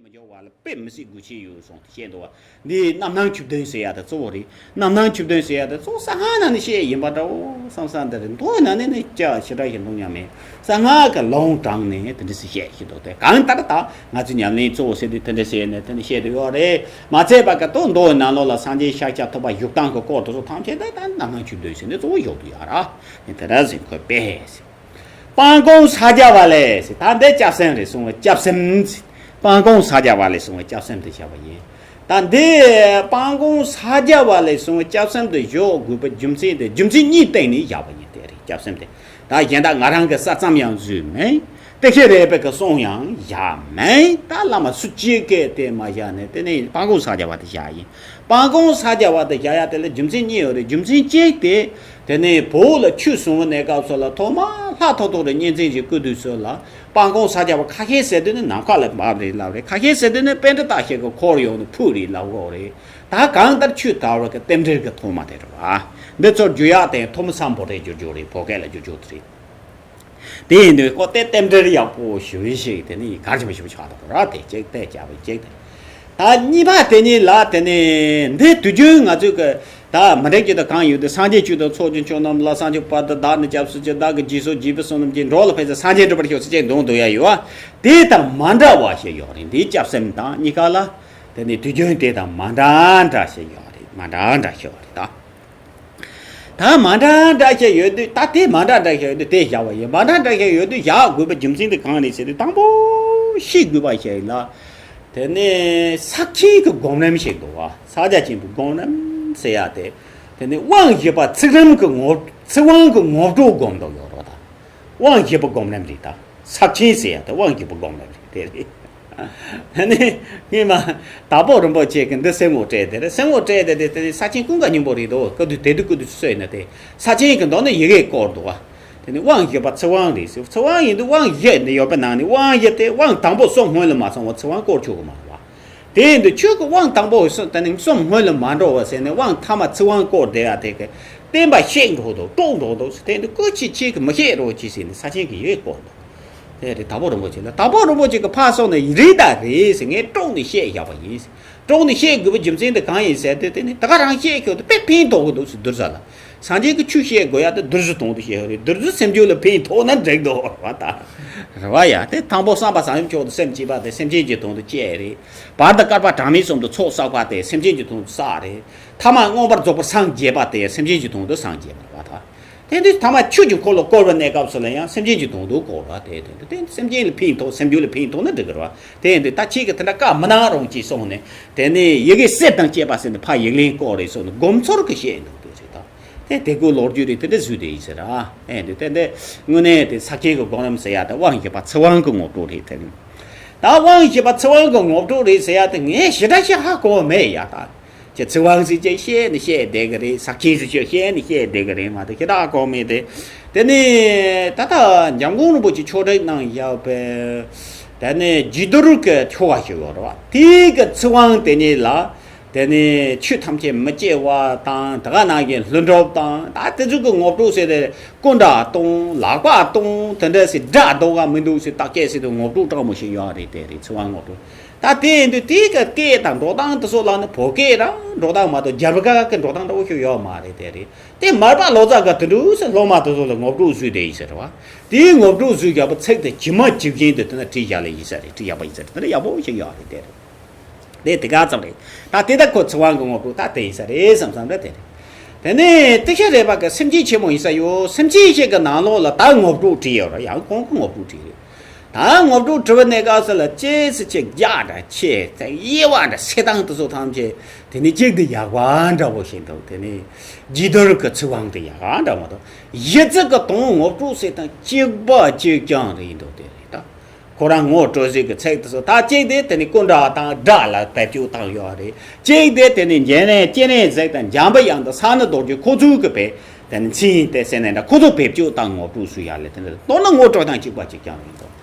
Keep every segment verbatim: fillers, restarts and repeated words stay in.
མི་འགྱུར་བ་ལ་དཔེ་མི་སྲིད་དགོས་ཆེན་ཡོད་གསུངས་ཏེ་བཤད་འདུག་བ། འདི་རྣམ་སྣང་ཆོས་བདུན་ཟེར་ཡ་དེ་གཙོ་བོ་རེད། རྣམ་སྣང་ཆོས་བདུན་ཟེར་ཡ་དེ་གཙོ་བོ་གསང་སྔགས་ནང་ནས་བཤད་ཡིན་པ་འདྲ་བོ་བསམ་བསམ་འདི་རེད། མདོ་ནང་ནས་ནི་ཅག་ཞེ་དྲག་ཞིག་འདུག་སྙམ་མེད། གསང་སྔགས་ཀྱི་ལུང་དྲངས་ནས་དེ་འདྲ་ཞིག་བཤད་ཀྱི་འདུག་སྟེ། གང་ལྟར་ད་ང་ཚོས་ཉམས་ལེན་གཙོ་བོ་ཟེར་དུས་དེ་འདྲ་ཟེར་ནས་དེ་འདྲ་བཤད་དུ་ཡོད་རེད། མ་ཚད་པ་གི་དོན་མདོ་ནང་ལོགས་ལ་སངས་རྒྱས་ཤཱཀྱ་ཐུབ་པ་བཞུགས་སྟངས་ཀྱི་སྐོར་དེ་ཚོ་ཐམས་ཅད་ད་ད་རྣམ་སྣང་ཆོས་བདུན་ཟེར་ནས་གཙོ་བོ་བཞག་ཏུ་ཡོད་ར། དེ་འདྲ་ཟེར་དགོས་པས། སྤང་སྐོང་ས་རྒྱ་བ་ལས་ཟེར། ད་འདི་སྐྱབས་སེམས་རེད་གསུངས་པ། སྐྱབས་སེམས་ཟེར། སྤང་སྐོང་ས་རྒྱ་བ་ལས་གསུངས་པ་སྐྱབས་སེམས་དེ་བཞག་པ་ཡིན། ད་འདི་སྤང་སྐོང་ས་རྒྱ་བ་ལས་གསུངས་པ་སྐྱབས་སེམས་དེ་བཞག་དགོས་པའི་རྒྱུ་མཚན་དེ་རྒྱུ་མཚན་གཉིས་སྟེང་ནས་བཞག་པ་ཡིན། དེ་རེད། སྐྱབས་སེམས་དེ་ད་གཞན་དག་ང་རང་གི་ས་མཚམས་ཡང་བཟོས་མེད། དེ་ཁྱེད་རེ་བའི་གི་གསུང་ཡང་བཞག་མེད། ད་བླ་མ་སུ་གཅིག་གིས་དེ་མ་བཞག་ནས་དེ་ནས་སྤང་སྐོང་ས་རྒྱ་བ་དེ་བཞག་ཡིན། སྤང་སྐོང་ས་རྒྱ་བ་དེ་བཞག་ཡ་དེ་ལ་རྒྱུ་མཚན་གཉིས་ཡོད་རེད། རྒྱུ་མཚན་གཅིག་དེ། དེ་ནས་བོད་ལ་ཆོས་གསུང་བའི་གནས་སྐབས་སུ་ལ་ཐོག་མ་ལྷ་ཐོ་ཐོ་རེ་གཉན་བཙན་གྱིས་བསྐུལ་དུས་སུ་ལ་སྤང་སྐོང་ས་རྒྱ་བ་ཁ་ཤས་ཟེར་དུས་ནི་ནམ་མཁའ་ལ་བབས་རེད་ལབ་རེད། ཁ་ཤས་ཟེར་དུས་ནི་པཎྜི་ཏ་ཞིག་གི་འཁོར་ཡོང་ནས་ཕུལ་རེད་ལབ་གོ་རེད། ད་གང་ལྟར་ཆོས་དར་བ་གི་རྟེན་འབྲེལ་གྱི་ཐོག་མ་དེ་རེད་བ། འདི་ཚོར་བསྒྱུར་ཡག་དེ་ཐོ་མི་སམ་བྷོ་ཊས་བསྒྱུར་རྒྱུ་རེད། བོད་སྐད་ལ་བསྒྱུར་རྒྱུ་དེ་རེད། དེ་ཡིན་དུས་ཁོ་དེ་རྟེན་འབྲེལ་ཡག་པོ་ཞུ་ཡི་ཞིག་དེ་ནི་གར་ཞིག་མ་ཞུ་ཆགས་འདུག་ར། དེ་གཅིག་དེ་བྱ་བའི་གཅིག་དེ། ད་གཉིས་པ་དེ་ཉིད་ལ་དེ་ནི་འདི་དུས་རྒྱུན་ང་ཚོས་ཀྱི་ད་མི་འགྲིག་རྒྱུ་དང་གང་ཡོད་དེ། སངས་རྒྱས་བཅུ་དང་ཚོགས་ཀྱི་མཆོག་རྣམས་ལ། སངས་རྒྱས་པ་དང་བདག་ནི་སྐྱབས་སུ་མཆི། བདག་གི་རྗེས་སུ་བགྱིས་པའི་བསོད་ནམས་ཀྱིས། འགྲོ་ལ་ཕན་ཕྱིར་སངས་རྒྱས་འགྲུབ་པར་ཤོག་ཟེར་ཅིག་འདོན་འདོན་ཡ་ཡོད་བ། དེ་དང་མ་འདྲ་བ་ཞིག་ཡོད་རེད། འདིའི་སྐྱབས་སེམས་དང་གཉིས་ཀ་ལ་དེ་ནི་དུས་རྒྱུན་དེ་དང་མ་འདྲ་འདྲ་ཞིག་ཡོད་རེད། མ་འདྲ་འདྲ་ཞིག་ཡོད་རེད་ད། ད་མ་འདྲ་འདྲ་ཞིག་ཡོད་དུས། ད་དེ་མ་འདྲ་འདྲ་ཞིག་ཡོད་དུས་དེ་བཞག་པ་ཡིན། མ་འདྲ་འདྲ་ཞིག་ཡོད་དུས་བཞག་དགོས་པའི་རྒྱུ་མཚན་དེ་གང་རེད་ཟེར་དུས། དང་པོ་ཤེས་དགོས་པ་ཞིག་ལ། དེ་ནས་ས་ཆེན་གྱི་སྒོམ་རིམ་ཞིག་འདུག་བ། ས་རྒྱ་ཆེན་པོའི་སྒོམ་རིམ་ཟེར་ཡ་དེ། དེ་ནས་དབང་བཞི་པ་ཚིག་རིམ་གྱི་ངོ་། ཚིག་དབང་གི་ངོ་སྤྲོད་སྒོམ་འདུག་ཡོད་རེད་ད། དབང་བཞི་པ་སྒོམ་རིམ་རེད་ད། ས་ཆེན་ཟེར་ཡ་དེ་དབང་བཞི་པ་སྒོམ་རིམ་རེད། དེ་རེད། ནི་སྔོན་མ་དྭགས་པོ་རིན་པོ་ཆེ་གིས་འདི་སེམས་ངོ་སྤྲད་དེ་རེད། སེམས་ངོ་སྤྲད་དེ་དེ་དེ་ནི་ས་ཆེན་ཀུན་དགའ་སྙིང་པོ་རེད་དོ། ཀ་དུས་དེ་དུས་ཀུ་དུས་སུ་ཡིན་ན་དེ་ས་ཆེན་གྱི་མདོ་ནི་ཡི་གེ་བསྐོར་འདུག་བ། དེ་ནི་དབང་བཞི་པ་ཚིག་དབང་རེད་ཟེར། ཚིག་དབང་ཡིན་དུས་དབང་བཞི་ནི་ཡོད་པའི་ནང་ནས་དབང་བཞི་དེ་དབང་དང་པོ་གསུམ་སྔོན་ལ་མ་སོང་བ་ཚིག་དབང་བསྐོར་ཆོག་གི་མ་རེད་བ། དེ་ཡིན་དུས་ཁྱོད་ཀྱི་དབང་དང་པོ་གསུམ་དེ་ནི་གསུམ་སྔོན་ལ་མ་འགྲོ་བ་ཟེར་ནས་དབང་ཐ་མ་ཚིག་དབང་བསྐོར་བསྡད་ཡ་དེ་གི་བསྟན་པ་བཤིག་འགྲོ་འདུག། དཀྲོག་འགྲོ་འདུག་ཟེར། དེ་ཡིན་དུས་སྐུ་མཁྱེན་ཁྱེད་ཀྱིས་མི་བཤིག་རོགས་གྱིས་ཟེར་ནས་ས་ཆེན་གྱིས་ཡི་གེ་བསྐོར་འདུག། དེ་རེད། དྭགས་པོ་རིན་པོ་ཆེ་ལ། དྭགས་པོ་རིན་པོ་ཆེ་གིས་ཕར་སོང་ནས་རེད་ད་རེད་ཟེར། ངས་དཀྲོགས་ནས་བཤད་བཞག་པ་ཡིན་ཟེར། དཀྲོགས་ནས་བཤད་དགོས་པའི་རྒྱུ་མཚན་དེ་གང་ཡིན་ཟེར་དུས། དེ་ནི་ད་ག་རང་བཤད་ཁྱོད་དེ་དཔེ་ཕན་ཐོགས་ཀྱི་འདུག་ཟེར། བདུད་རྩི་ལ། སངས་རྒྱས་ཀྱི་ཆོས་བཤད་དགོས་ཡ་དེ་བདུད་རྩི་དོན་དུ་བཤད་ཡོད་རེད། བདུད་རྩི་སེམས་རྒྱུད་ལ་ཕན་ཐོགས་ན་འགྲིག་འདུག་བ་ད། རེད་བ་ཡ། དེ་དང་པོ་བསམ་པ་བཟང་པོ་མཆོག་ཏུ་སེམས་བསྐྱེད་པ་དེ་སེམས་ཅན་གྱི་དོན་དུ་བསྐྱེད་རེད། བར་དུ་བསྐལ་པ་གྲངས་མེད་གསུམ་དུ་ཚོགས་བསགས་པ་དེ་སེམས་ཅན་གྱི་དོན་དུ་བསགས་རེད། ཐ་མ་མངོན་པར་རྫོགས་པར་སངས་རྒྱས་པ་དེ་སེམས་ཅན་གྱི་དོན་དུ་སངས་རྒྱས་པ་རེད་བ་ད། དེ་དུས་ཐ་མ་ཆོས་ཀྱི་འཁོར་ལོ་བསྐོར་བའི་གནས་སྐབས་སུ་ལ་ཡང་སེམས་ཅན་གྱི་དོན་དུ་བསྐོར་བ་དེ། དེ་དེ་སེམས་ཅན་ལ་ཕན་ཐོགས། སེམས་རྒྱུད་ལ་ཕན་ཐོགས་ན་འགྲིག་གི་རེད་བ། དེ་ཡིན་དུས་ད་ཁྱེད་ཀྱིས་དེ་འདྲ་བཀའ་མི་གནང་རོགས་གྱིས་གསུངས་ནས། དེ་ནས་ཡི་གེ་གསེར་དང་བཅས་པ་ཟེར་ནས་ཕར་ཡིག་ལན་བསྐོར་རེད་གསུངས་ནས་སྒོམ་ཚུལ་གྱི་བཤད་འདུག་དེ་རེད་ད། དེ་དེ་ཀོ་ལོ་རྒྱུས་རེད། དེ་འདྲ་བཟོས་བསྡད་ཡིན་ཟེར་ར། ཨེ་འདི་དེ་འདྲ་དངོས་གནས་དེ་ས་ཆེན་གྱི་སྒོམ་རིམ་ཟེར་ཡ་དེ་དབང་བཞི་པ་ཚིག་དབང་གི་ངོ་སྤྲོད་རེད་དེ། ད་དབང་བཞི་པ་ཚིག་དབང་གི་ངོ་སྤྲོད་རེད་ཟེར་ཡ་དེ་ངས་ཞེ་དྲག་ཞིག་ཧ་གོ་མེད་ཡ་ད། ཁྱེད་ཚིག་དབང་ཟེར་ཅིག་བཤད་ནས་བཤད་བསྡད་གི་རེད། ས་ཆེན་ཟེར་ཅིག་བཤད་ནས་བཤད་བསྡད་གི་རེད་མ་གཏོགས་ཞེ་དྲག་ཧ་གོ་མེད་དེ། དེ་ནས་ད་ལྟ་འཇམ་མགོན་རིན་པོ་ཆེ་ཕྱོགས་སྒྲིག་གནང་བཞག་པའི་དེ་ནས་རྗེས་ཟློས་ཀྱི་ཆོ་ག་ཞིག་ཡོད་རེད་བ། དེའི་གི་ཚིག་དབང་དེ་ཉིད་ལ། དེ་ནས་ཆོས་ཐམས་ཅད་མི་སྐྱེ་བ་དང་། དེ་ག་ནང་བཞིན་ལྷུན་གྲུབ་དང་། ད་དེ་ཚོ་གི་ངོ་སྤྲོད་ཟེར་ཏེ་སྐུ་འདྲ་གཏོང་། ལག་པ་གཏོང་། དེ་འདྲ་ཟེར་སྒྲ་འདུག་ག་མི་འདུག་ཟེར་བརྟག་དཔྱད་ཟེར་དུས་ངོ་སྤྲོད་སྤྲང་མོ་ཞིག་ཡོད་རེད། དེ་རེད་ཚིག་དབང་ངོ་སྤྲོད། ད་དེ་ཡིན་དུས་དེ་གི་སྐད་དང་འགྲོ་སྟངས་དེ་ཚོ་ལ་ནི་བོད་སྐད་རང་འགྲོ་སྟངས་མ་གཏོགས་རྒྱ་བོད་སྐད་ཀྱི་འགྲོ་སྟངས་འདྲ་བོ་ཞིག་ཡོད་མ་རེད། དེ་རེད། དེ་མར་པ་ལོ་ཙཱ་གིས་དེ་འདྲ་ཟེར་སློབ་མ་དེ་ཚོ་ལ་ངོ་སྤྲོད་བཟོས་བསྡད་ཡིན་ཟེར་བ། དེའི་ངོ་སྤྲོད་བཟོས་བཞག་པའི་ཚིག་དེ་ཇི་མ་ཇི་བཞིན་དུ་དེ་ན་བྲིས་བཞག་ལེ་ཡིན་ས་རེད། བྲིས་བཞག་པ་ཡིན་ས་རེད། དེ་འདྲ་ཡག་པོ་ཞིག་ཡོད་རེད། དེ་རེད། དེ་དེ་ག་ཙམ་རེད། ད་དེ་ད་ཁོ་ཚིག་དབང་གི་ངོ་སྤྲོད་ད་དེ་ཡིན་ས་རེད་བསམ་བསམ་རེད། དེ་རེད། དེ་ནས་ཏི་ཤ་རས་པ་གི་སེམས་ཅན་ཆེན་མོ་ཡིན་ས་ཡོད། སེམས་ཅན་ཞིག་གི་ནང་ལོགས་ལ་ད་ངོ་སྤྲོད་བྲིས་ཡོད་རེད། ཡང་གོང་གི་ངོ་སྤྲོད་བྲིས་རེད། ད་ངོ་སྤྲོད་བྲིས་པའི་གནས་སྐབས་སུ་ལ་ཅི་ཟེར་ཅིག་རྒྱ་འདྲ་ཆེ་ཙང་དབྱེ་བ་འདྲ་སེ་སྟངས་དེ་ཚོ་ཐམས་ཅད་དེ་ནི་གཅིག་དེ་ཡག་པ་འདྲ་བོ་ཞིག་འདུག། དེ་ནི་རྗེས་ཟློས་ཀྱི་ཚིག་དབང་དེ་ཡག་པ་འདྲ་མ་གཏོགས། གཞི་རྩའི་གི་དོན་ངོ་སྤྲོད་ཟེར་སྟངས་གཅིག་པ་གཅིག་རྐྱང་རེད་འདུག། དེ་རེད་ད། ཁོ་རང་ངོ་སྤྲོད་ཟེར་གི་ཚིག་དེ་ཚོ་ད་གཅིག་དེ་དེ་ནི་སྐུ་འདྲ་དང་སྒྲ་ལ་བེད་སྤྱོད་བཏང་ཡོད་རེད། གཅིག་དེ་དེ་ནི་འཇམ་དབྱངས་སྤྱན་རས་གཟིགས་དང་འཇམ་པའི་དབྱངས་དང་ས་ནི་རྡོ་རྗེ་ཁོ་ཚོའི་གི་བེད་དེ་ནི་མཚན་དེ་ཟེར་ནས་འདྲ་ཁོ་ཚོ་བེད་སྤྱོད་བཏང་ངོ་སྤྲོད་བཟོས་ཡ་ལས་དེ་འདྲ་མདོར་ན་ངོ་སྤྲོད་སྟངས་གཅིག་པ་གཅིག་རྐྱང་རེད་འདུག།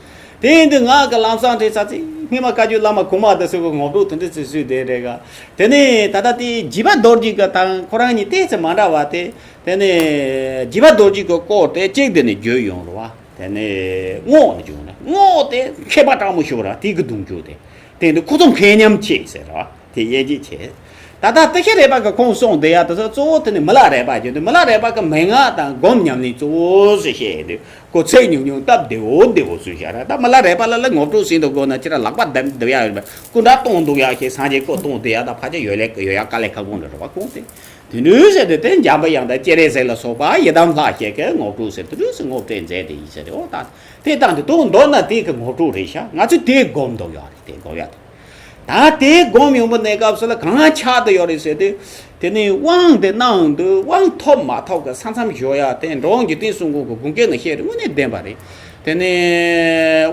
དེ་ཡིན་དུས་ང་གི་ལམ་སང་དྲིས་ས་ཚེ་སྔོན་མ་བཀའ་བརྒྱུད་བླ་མ་གོང་མ་དེ་ཚོ་གི་ངོ་སྤྲོད་དེ་འདྲ་ཚོ་བཟོས་བསྡད་རེད་ག། དེ་ནས་ད་ལྟ་དེ་འཇིགས་པ་རྡོ་རྗེ་གི་དང་ཁོ་རང་གཉིས་ཏོག་ཙམ་མ་འདྲ་བ་དེ། དེ་ནས་འཇིགས་པ་རྡོ་རྗེ་གི་སྐོར་དེ་གཅིག་དེ་ནས་བརྗོད་ཡོང་རེད་བ། དེ་ནས་རྔོག་ནས་བརྗོད་ན་རྔོག་དེ་མཁས་པ་སྤྲང་མོ་ཞིག་ར། དེ་གི་གདུང་རྒྱུད་དེ། དེ་འདི་ཁོ་ཚོ་མཁས་མཉམ་ཆེ་ཟེར་རོ། དེ་དབྱེ་འབྱེད་ཆེ། ད་ལྟ་ཏི་ཤ་རས་པ་གི་ཁོང་གསུངས་དེ་ཡ་དེ་ཚོ་གཙོ་བོ་དེ་ནི་མི་ལ་རས་པ་བརྒྱུད་དེ། མི་ལ་རས་པ་གི་མན་ངག་དང་སྒོམ་ཉམས་ལེན་གཙོ་བོ་ཞིག་བཤད་དེ། གོ་ཚད་ཉུང་ཉུང་སྟབས་བདེ་བོ་བདེ་བོ་བཟོས་བཞག་ར། ད་མི་ལ་རས་པ་ལ་ལ་ངོ་སྤྲོད་ཟིན་དུ་དགོས་ན་ཅི་ར་ལག་པ་བརྡབ་བརྡབ་ཡ་ཡོད་པ། སྐུ་འདྲ་གཏོང་འདུག་ཡ་ཞེས་སངས་རྒྱས་སྐུ་གཏོང་དེ་ཡ། ད་ཕ་ཆ་ཡོད་ལེ་ཡོད་ཡ་དཀའ་ལས་ཁག་པོ་འདྲ་ར་བ་ཁོང་དེ། དེ་འདྲ་ཟེར་དེ་དེ་འཇམ་པའི་དབྱངས་དང་སྤྱན་རས་གཟིགས་ལ་སོགས་པ་ཡི་དམ་ལྷ་ཞིག་གི་ངོ་སྤྲོད་ཟེར་དེ་འདྲ་ཟེར་ངོ་སྤྲོད་མཛད་དེ་ཡིན་ཟེར་དེ། འོ་ད་དེ་དང་དེ་དུ་མདོར་ན་དེ་གི་ངོ་སྤྲོད་རེད་ཤག་ང་ཚོས་དེ་སྒོམ་འདུག་ཡ་རེད། དེ་སྒོམ་ཡ་དེ། ད་དེ་སྒོམ་ཡོང་པ་གནས་སྐབས་སུ་ལ་གང་ཆགས་དུ་ཡོད་རེད་ཟེར་དུས། དེ་ནས་དབང་དེ་གནང་འདུག་དབང་ཐོབ་མ་ཐོབ་ཀྱི་ས་མཚམས་བཞག་ཡ་དེ་འགྲོ་བ་འཇིག་རྟེན་གསུམ་མགོན་གྱི་དགོངས་སྐལ་ནང་བཤད་རེད། དངོས་གནས་བདེན་པ་རེད། དེ་ནས་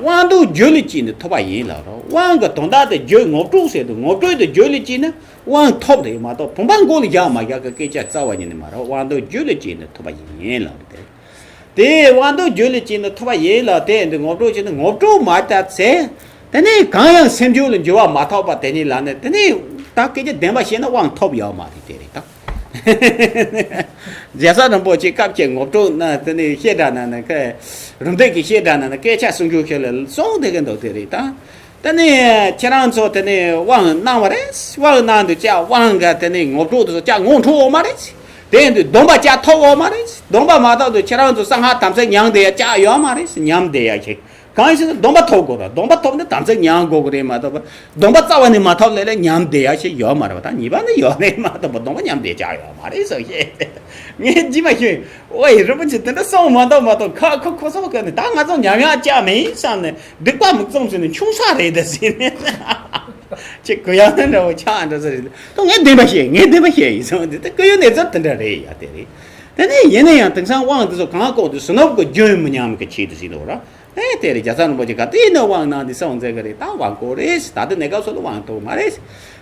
དབང་དུ་རྒྱུད་ལ་སྐྱེས་ནས་ཐོབ་པ་ཡིན་ལབ་རོ། དབང་གི་དོན་དག་དེ་རྒྱུད་ངོ་སྤྲོད་ཟེར་འདུག་ངོ་སྤྲོད་དེ་རྒྱུད་ལ་སྐྱེས་ན་དབང་ཐོབ་རེད་མ་གཏོགས་བུམ་པ་མགོ་ལ་བཞག་མ་བཞག་གི་སྐད་ཆ་རྩ་བ་ཉིད་ནས་མ་རེད། དབང་དུ་རྒྱུད་ལ་སྐྱེས་ནས་ཐོབ་པ་ཡིན་ལབ་རེད། དེ་དབང་དུ་རྒྱུད་ལ་སྐྱེས་ནས་ཐོབ་པ་ཡིན་ལ། དེ་འདི་ངོ་སྤྲོད་བྱས་ནས་ངོ་སྤྲོད་མ་བྱས་ཚེ། དེ་ནས་གང་ཡང་སེམས་རྒྱུད་ལ་འགྱུར་བ་མ་ཐོབ་པ་དེ་ཉིད་ལ་ནི། དེ་ནས་ད་སྐད་ཆ་བདེན་པ་བཤད་ན་དབང་ཐོབ་ཡོད་མ་རེད། དེ་རེད་ད། རྒྱལ་ཚབ་རིན་པོ་ཆེ་སྐབས་ཀྱི་ངོ་སྤྲོད་ན་དེ་ནས་བཤད་གྲྭ་ན་ནི་ཁ་རུམ་བཏེག་གི་བཤད་གྲྭ་ན་ནི་སྐད་ཆ་གསུང་རྒྱུ་ཁྱེད་ལ་གསུང་བསྡད་གི་འདུག་དེ་རེད་ད། དེ་ནས་ཁྱེད་རང་ཚོ་དེ་ནས་དབང་གནང་བ་རེད། དབང་གནང་དུས་ཅག་དབང་ག་དེ་ནས་ངོ་སྤྲོད་དུ་ཅག་ངོ་འཕྲོད་འོ་མ་རེད། དེ་ཡིན་དུས་སྡོམ་པ་ཅག་ཐོབ་འོ་མ་རེད། སྡོམ་པ་མ་ཐོབ་དུས་ཁྱེད་རང་ཚོ་གསང་སྔགས་དམ་ཚིག་ཉམས་བསྡད་ཡ་ཅག་ཡོད་མ་རེད། ཉམས་བསྡད་ཡ་ཞིག་གང་ཡིན་ཟེར་ན་སྡོམ་པ་ཐོབ་དགོས་ར། སྡོམ་པ་ཐོབ་ནས་དམ་ཚིག་ཉམས་དགོས་གི་རེད་མ་གཏོགས་པ། སྡོམ་པ་རྩ་བ་ནས་མ་ཐོབ་ལས་ལས་ཉམས་བསྡད་ཡ་ཞིག་ཡོད་མ་རེད་པ། ད་ཉེས་པ་ནི་ཡོད་རེད་མ་གཏོགས་པ་སྡོམ་པ་ཉམས་བསྡད་ཅག་ཡོད་མ་རེད་ཟེར་བཤད། ངས་ཇི་མ་ཞུས། ཨོ་ཡི་རིན་པོ་ཆེ་དེ་འདྲ་གསུངས་མ་གཏོགས་མ་གཏོགས་ཁ་ཁོ་ཁོ་ཚོ་ག་ནས་ད་ང་ཚོ་ཉམས་ཡག་ཅག་མེད་བསམ་ནས་སྡིག་པ་མིག་བཙུམ་ཟིན་ནས་ཆུང་ས་རེད་ད་ཟིན་ནས། ཅེས་གུ་ཡངས་ནི་འདྲ་བོ་ཆགས་འགྲོ་ས་རེད། ད་ངས་བདེན་པ་བཤད། ངས་བདེན་པ་བཤད་ཡིན་ཟེར་བ་འདི་ད་གུ་ཡངས་གནས་ཚུལ་དེ་འདྲ་རེད་ཡ། དེ་རེད། དེ་ནས་ཡིན་ན་ཡང་དེང་སང་དབང་དེ་ཚོ་གང་བཀོག་དུས་བསོད་ནམས་ཀྱི་རྒྱུན་མི་ཉམས་ཀྱི་ཆེད་དུ་ཟིན་འདུག་ར། ཨེ་དེ་རེད། རྒྱལ་ཚབ་རིན་པོ་ཆེ་ག་དུས་ནས་དབང་གནང་དེ་སོང་ཟེར་གི་རེད། ད་དབང་དགོས་རེད། ད་དེ་གནས་སྐབས་སུ་ལ་དབང་ཐོབ་མ་རེད།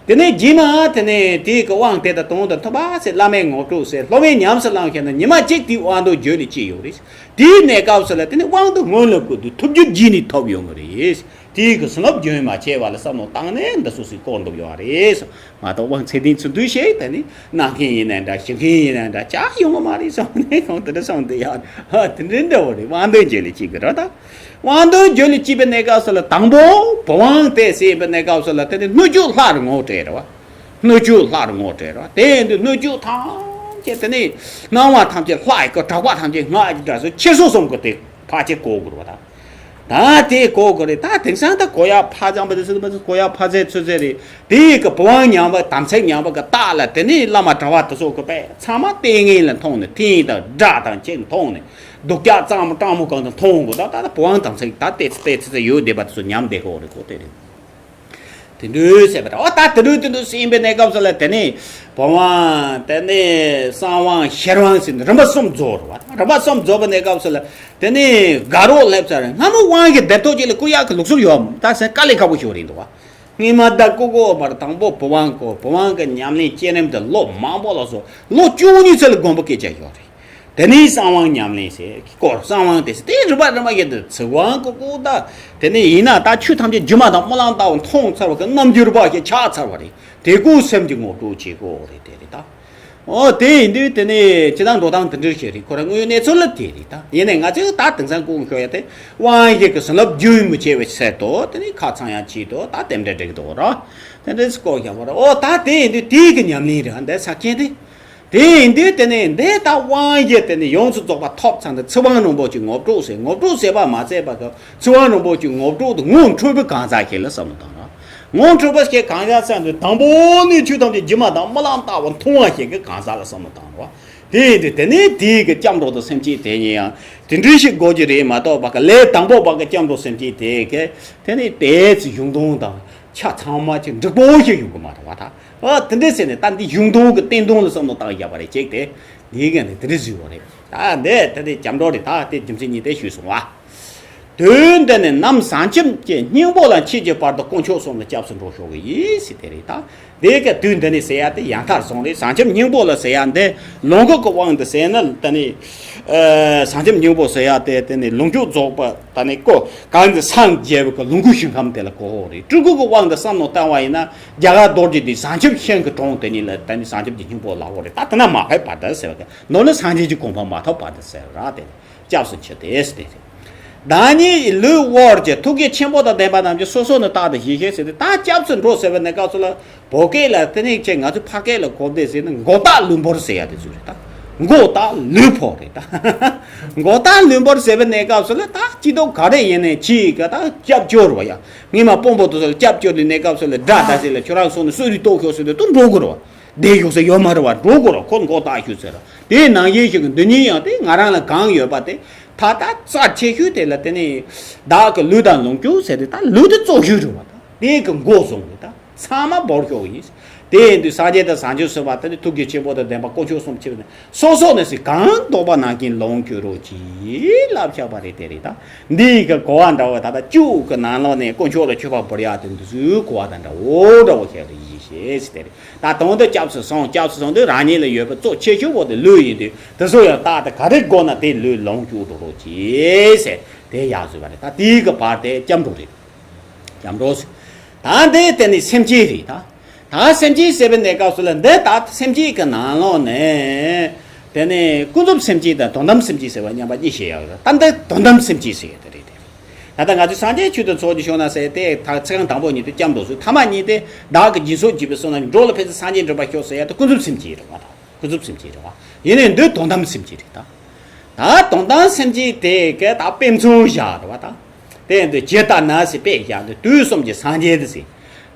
དེ་ནས་རྗེས་མ་དེ་ནས་དེའི་གི་དབང་དེ་ད་དོན་དུ་ཐོབ་པ་ཟེར་བླ་མའི་ངོ་སྤྲོད་ཟེར་སློབ་མའི་ཉམས་སུ་བླངས་ཤེས་ན་ཉི་མ་གཅིག་དེའི་དབང་དུ་རྒྱུད་ལ་སྐྱེས་ཡོད་རེད། དེའི་གནས་སྐབས་སུ་ལ་དེ་ནས་དབང་དུ་སྔོན་ལ་བཀོད་དུས་ཐུབ་རྒྱུ་རྗེས་ནས་ཐོབ་ཡོང་གི་རེད། དེའི་གི་བསོད་ནམས་རྒྱུན་མ་ཆད་པ་ལ་བསམ་བློ་བཏང་ནས་འདི་སོ་སོའི་སྐོར་འདུག་ཡོད་རེད། མ་གཏོགས་དབང་ཚད་ལྡན་ཚུལ་འདུས་ཤིག་དེ་ནི་གནང་མཁན་ཡིན་ན་འདྲ་ཞུ་མཁན་ཡིན་ན་འདྲ་ཅག་ཡོང་གི་མ་རེད་བསམ་ནས་ཁོང་དེ་འདྲ་བསམ་དེ་ཡག་ཨ་དེ་འདྲའི་འདྲ་བོ་རེད། དབང་དོན་རྒྱུད་ལ་སྐྱེས་པའི་རོ། ད་དབང་དོན་རྒྱུད་ལ་སྐྱེས་པའི་གནས་སྐབས་སུ་ལ་དང་པོ་བུམ་དབང་དེ་ཟེར་བའི་གནས་སྐབས་སུ་ལ་དེ་ནི་སྣོད་བཅུད་ལྷར་ངོ་སྤྲད་རེད་བ། སྣོད་བཅུད་ལྷར་ངོ་སྤྲད་རེད་བ། དེ་ཡིན་དུས་སྣོད་བཅུད་ཐམས་ཅད་དེ་ནི་སྣང་བ་ཐམས་ཅད་ལྷ་ཡི་གི་གྲགས་པ་ཐམས་ཅད་སྔགས་ཀྱི་སྒྲ་སོགས་ཕྱིར་སོ་གསུམ་གྱི་དེ་ཕར་ཅིག་གོ་དགོས་རེད་བ། ད། ད་དེ་གོ་དགོས་རེད། ད་དེང་སང་ད་གོ་ཡག་ཕ་ཚང་པ་དེ་ཚོ་གོ་ཡག་ཕ་ཚད་ཚོད་ཚད་རེད། དེ་ཡི་གི་བུམ་དབང་ཉམས་པ་དམ་ཚིག་ཉམས་པ་གི་རྟགས་ལ་དེ་ནི་བླ་མ་གྲྭ་པ་དེ་ཚོ་གི་པས་ཚང་མ་ལྟས་ངན་ལ་མཐོང་ནས་ཐིག་དང་སྒྲ་དང་ཅིག་མཐོང་ནས་སྡུག་ཅག་གཙང་མོ་སྤྲང་མོ་གང་དུ་མཐོང་དགོས། ད་ད་ད་བུམ་དབང་དམ་ཚིག་ད་ལྟས་ཚེ་ལྟས་ཚེ་ཚེ་ཡོད་བསྡད་པ་དེ་ཚོ་ཉམས་བསྡད་དགོས་རེད་གོ། དེ་རེད། དེ་འདྲའི་ཟེར་བ་རེད། འོ་ད་དེ་འདྲའི་དེ་འདྲའི་ཟེར་ཡིན་པའི་གནས་སྐབས་སུ་ལ་དེ་ནས་བུམ་དབང་དེ་ནས་གསང་དབང་ཤེར་དབང་ཟེར་ནས་རིམ་པ་གསུམ་རྫོགས་རེད་བ། རིམ་པ་གསུམ་རྫོགས་པའི་གནས་སྐབས་སུ་ལ་དེ་ནས་དགའ་རོགས་སླེབས་ཚར། སྔ་མོ་དབང་གི་སྡེབ་ཐོག་ཅིག་ལ་བསྐུར་ཡག་གི་ལུགས་སྲོལ་ཡོད་མ་རེད། ད་ཟེར་དཀའ་ལས་ཁག་པོ་ཞིག་རེད་འདུག་བ། སྔོན་མ་ད་ཀོ་ཀོ་བར་དང་པོ་བུམ་དབང་བསྐུར། བུམ་དབང་གི་ཉམས་ལེན་བསྐྱེད་རིམ་དེ་ལོ་མང་པོ་ལ་སོ་ལོ་བཅུ་གཉིས་ཚོད་ལ་སྒོམ་པ་སྐད་ཆ་ཡོད་རེད། དེ་ནས་གསང་དབང་ཉམས་ལེན་བྱས་སྐོར་གསང་དབང་དེ་བྱས་དེ་རིམ་པ་རིམ་པ་བཞིན་དུ་ཚིག་དབང་ཀུ་ཀུ་ད། དེ་ནས་ཡིན་ན་ད་ཆོས་ཐམས་ཅད་སྒྱུ་མ་དང་རྨི་ལམ་ལྟ་བུ་མཐོང་ཚར་བ་གི་རྣམ་འགྱུར་བ་ཞིག་ཆགས་ཚར་བ་རེད། དེ་ཀུན་སེམས་ཀྱི་ངོ་སྤྲོད་བྱེད་དགོས་རེད། དེ་རེད་ད། ཨོ་དེ་ཡིན་དུས་དེ་ནས་ཇི་ལྟར་འགྲོ་སྟངས་དེ་འདྲ་ཞིག་རེད། ཁོ་རང་དངོས་ཡོད་གནས་ཚུལ་ལ་དེ་རེད་ད། ཡིན་ནའི་ང་ཚོས་ད་དེང་སང་ཀུན་ཤོད་ཡ་དེ་དབང་ཡིག་གི་བྱིན་རླབས་རྒྱུན་མི་ཆད་པའི་ཚད་དུ་དེ་ནས་ཁ་ཚང་ཡ་ཆེད་དུ་ད་དེ་འདྲ་འགྲིག་འདུག་ར། དེ་འདྲ་སྐོར་བཞག་པ་ར། ཨོ་ད་དེ་ཡིན་དུས་དེའི་གི་ཉམས་ལེན་རེད། འདི་ས་ཁྱེད་དེ། དེ་ཡིན་དུས་དེ་ནས་འདི་ལྟ་དབང་ཡིག་དེ་ནས་ཡོངས་སུ་རྫོགས་པ་ཐོབ་ཚར་འདི་ཚིག་དབང་རིན་པོ་ཆེ་ངོ་སྤྲོད་ཟེར། ངོ་སྤྲོད་ཟེར་བ་མ་ཟད་པ་གི་ཚིག་དབང་རིན་པོ་ཆེ་ངོ་སྤྲོད་དུ་ངོ་འཕྲོད་པའི་གང་ཟག་ཞིག་ལ་བསམ་བློ་བཏང་རོགས། ངོ་འཕྲོད་པ་ཞིག་གང་ཟག་ཟེར་འདི་དང་པོ་ནས་ཆོས་ཐམས་ཅད་སྒྱུ་མ་དང་རྨི་ལམ་ལྟ་བུ་མཐོང་བ་ཞིག་གི་གང་ཟག་ལ་བསམ་བློ་བཏང་རོགས། དེ་ཡིན་དུས་དེ་ནས་དེའི་གི་སྐྱབས་འགྲོ་དང་སེམས་བསྐྱེད་དེ་ཉིད་ཡང་དེ་འདྲ་ཞིག་དགོས་ཀྱི་རེད་མ་གཏོགས་པ་གི་ལས་དང་པོ་པ་གི་སྐྱབས་འགྲོ་སེམས་བསྐྱེད་དེ་གི་དེ་ནས་དེ་ཚོ་གཞུང་དོན་དང་ཆ་ཚང་མ་ཅིག་འགྲིག་པོ་ཞིག་ཡོང་གི་མ་རེད་བ་ད། ཨ་དེ་འདྲ་ཟེར་ནས་ད་འདི་གཞུང་དོན་གྱི་བསྟན་དོན་ལ་བསམ་བློ་བཏང་ཡག་པ་རེད་ཅེས་ཏེ། འདིའི་སྒང་ནས་དེ་འདྲ་བཟོས་པ་རེད། ད་འདི་དེ་འདྲའི་སྐྱབས་འགྲོ་རེད། ད་དེ་རྒྱུ་མཚན་གཉིས་དེ་ཞུས་སོང་བ། དུས་འདི་ནས་ནམ་བྱང་ཆུབ་ཀྱི་སྙིང་པོ་ལ་མཆིས་ཀྱི་བར་དུ་དཀོན་མཆོག་གསུམ་ལ་སྐྱབས་སུ་འགྲོ་ཆོག་གི་ཡིན་ཟེར་དེ་རེད་ད། དེ་ག་དུས་འདི་ནས་ཟེར་ཡ་དེ་ཡང་མཐར་སོང་རེད། བྱང་ཆུབ་སྙིང་པོ་ལ་ཟེར་ཡ་འདི་ལོངས་སྐུ་གི་དབང་དུ་ཟེར་ན་ད་ནི། ཨ་བྱང་ཆུབ་སྙིང་པོ་ཟེར་ཡ་དེ་དེ་ནི་ལོངས་སྤྱོད་རྫོགས་པ་ད་ནི་ཀོ་གང་དུ་སངས་རྒྱས་པའི་གི་ལོངས་སྐུའི་ཞིང་ཁམས་དེ་ལ་གོ་འོ་རེད། སྤྲུལ་སྐུ་གི་དབང་དུ་བསམ་བློ་བཏང་བ་ཡིན་ན། རྒྱ་གར་རྡོ་རྗེ་འདི་བྱང་ཆུབ་ཤིང་གི་གྲོང་དེ་ཉིད་ལ་ད་ནི་བྱང་ཆུབ་ཀྱི་སྙིང་པོ་ལ་འོ་རེད། ད་དེ་ན་མ་ཕེབས་བར་དུ་ཟེར་བ་གི་ནོར་ནི་སངས་རྒྱས་ཀྱི་གོ་འཕང་མ་ཐོབ་བར་དུ་ཟེར་ར་དེ་ནི་སྐྱབས་སུ་མཆི་སྟེ་ཟེར་ཏེ་རེད། བདག་ཉིད་ལུས་དབོར་གྱི་ཐུགས་རྗེ་ཆེན་པོ་དང་ལྡན་པ་རྣམས་ཀྱིས་སོ་སོ་ནི་རྟག་ཏུ་ཞི་ཞིང་ཟེར་ཏེ། ད་སྐྱབས་སུ་འགྲོ་ཟེར་བའི་གནས་སྐབས་སུ་ལ། བོད་སྐད་ལ་དེ་ནས་ཅིག་ང་ཚོ་ཕ་སྐད་ལ་གོ་བདེ་ཟེར་ན་མགོ་བཏགས་ལུས་འབོར་ཟེར་ཡ་དེ་ཚོ་རེད་ད། མགོ་བཏགས་ལུས་འབོར་རེད་ད། མགོ་བཏགས་ལུས་འབོར་ཟེར་བའི་གནས་སྐབས་སུ་ལ་ད་སྐྱིད་སྡུག་ག་རེ་ཡིན་ནའི་ཅིག་ག་ད་སྐྱབས་བཅོལ་བ་ཡ། སྔོན་མ་དཔོན་པོ་དེ་ཚོ་ལ་སྐྱབས་བཅོལ་དུས་གནས་སྐབས་སུ་ལ་དགྲ་ད་ཟེར་ལ་ཁྱོད་རང་སོང་ནས་གསོད་རེས་གཏོང་ཤོག་ཟེར་དུས་དུ་འགྲོ་དགོས་རེད་བ། བསྡད་ཤོག་ཟེར་ཡོད་མ་རེད་བ། འགྲོ་དགོས་རེད། ཁོ་མགོ་བཏགས་ཤོག་ཟེར་ར། དེའི་ནང་བཞིན་ཞིག་གི་འདི་གཉིས་ཡང་དེ་ང་རང་ལ་གང་ཡོད་པ་དེ་ད་ལྟ་རྩ་ཆེ་ཤོས་དེ་ལ་དེ་ནི་བདག་གི་ལུས་དང་ལོངས་སྤྱོད་ཟེར་ཏེ། ད་ལུས་དེ་གཙོ་ཤོས་རེད་བ། ད་དེ་གི་མགོ་བཟུང་བས་ད་ཚང་མ་འབོར་ཤོག་ཡིན། དེ་ཡིན་དུས་སངས་རྒྱས་དང་བྱང་ཆུབ་སེམས་དཔའ་དེ་ནི་ཐུགས་རྗེ་ཆེན་པོ་དང་ལྡན་པ་དཀོན་མཆོག་གསུམ་ཆེ་བ་ནི་སོ་སོ་ནས་སུ་གང་འདོད་པ་ནང་བཞིན་ལོངས་སྤྱོད་རོགས་གྱིས་ལབ་བཞག་པ་རེད། དེ་རེད་ད། འདི་གི་གོ་བ་འདྲ་བོ་ད་ལྟ་བཅུ་གི་ནང་ལོགས་ནས་དཀོན་མཆོག་ལ་མཆོད་པ་འབུལ་ཡག་དེ་འདི་ཚོའི་གོ་བ་དང་འདྲ་བོ་འདྲ་བོ་བཤད་དུ་ཡིན་ཞེས་ཟེར་དེ་རེད། ད་དོན་དུ་སྐྱབས་སུ་སོང་། སྐྱབས་སུ་སོང་དུས་རང་ཉིད་ལ་ཡོད་པའི་གཙོ་ཆེ་ཤོས་པོ་དེ་ལུས་ཡིན་དུས། དེ་ཚོ་ཡང་རྟག་ཏུ་ག་རེ་དགོས་ན་དེ་ལུས་ལོངས་སྤྱོད་དུ་རོགས་གྱིས་ཟེར་དེ་ཡག་བཟོས་པ་རེད། ད་དེའི་གི་བར་དེ་སྐྱབས་འགྲོ་རེད། སྐྱབས་འགྲོ་ཟེར། ད་འདི་དེ་ནི་སེམས་བསྐྱེད་རེད་ད། ད་སེམས་བསྐྱེད་ཟེར་བའི་གནས་སྐབས་སུ་ལ་འདི་ད་སེམས་བསྐྱེད་ཀྱི་ནང་ལོགས་ནས་དེ་ནི་ཀུན་རྫོབ་སེམས་བསྐྱེད་དང་དོན་དམ་སེམས་བསྐྱེད་ཟེར་བ་མཉམ་པ་གཉིས་བཤད་ཡག་ཡོད། ད་འདི་དོན་དམ་སེམས་བསྐྱེད་ཟེར་ཡག་དེ་རེད། དེ་རེད། ད་ལྟ་ང་ཚོས་སངས་རྒྱས་ཆོས་དང་ཚོགས་ཀྱི་ཕྱོགས་ན་ཟེར་དེ་ད་ཚིག་རྐང་དང་པོ་གཉིས་དེ་སྐྱབས་འགྲོ་ཟེར། ཐ་མ་གཉིས་དེ་བདག་གིས་སྦྱིན་སོགས་བགྱིས་པའི་བསོད་ནམས་འགྲོ་ལ་ཕན་ཚུན་སངས་རྒྱས་འགྲུབ་པར་ཤོག་ཟེར་ཡག་དེ་ཀུན་རྫོབ་སེམས་བསྐྱེད་རེད་བ། ད་ཀུན་རྫོབ་སེམས་བསྐྱེད་རེད་བ། ཡིན་ནའི་འདི་དོན་དམ་སེམས་བསྐྱེད་རེད་ད། ད་དོན་དམ་སེམས་བསྐྱེད་དེ་ག་ད་དཔེ་མཚོན་བཞག་རེད་བ་ད། དེ་ཡིན་དུས་ཇི་ལྟར་ན་ཟེར་དཔེ་བཞག་དུས་དུས་གསུམ་གྱི་སངས་རྒྱས་དེ་ཟེར།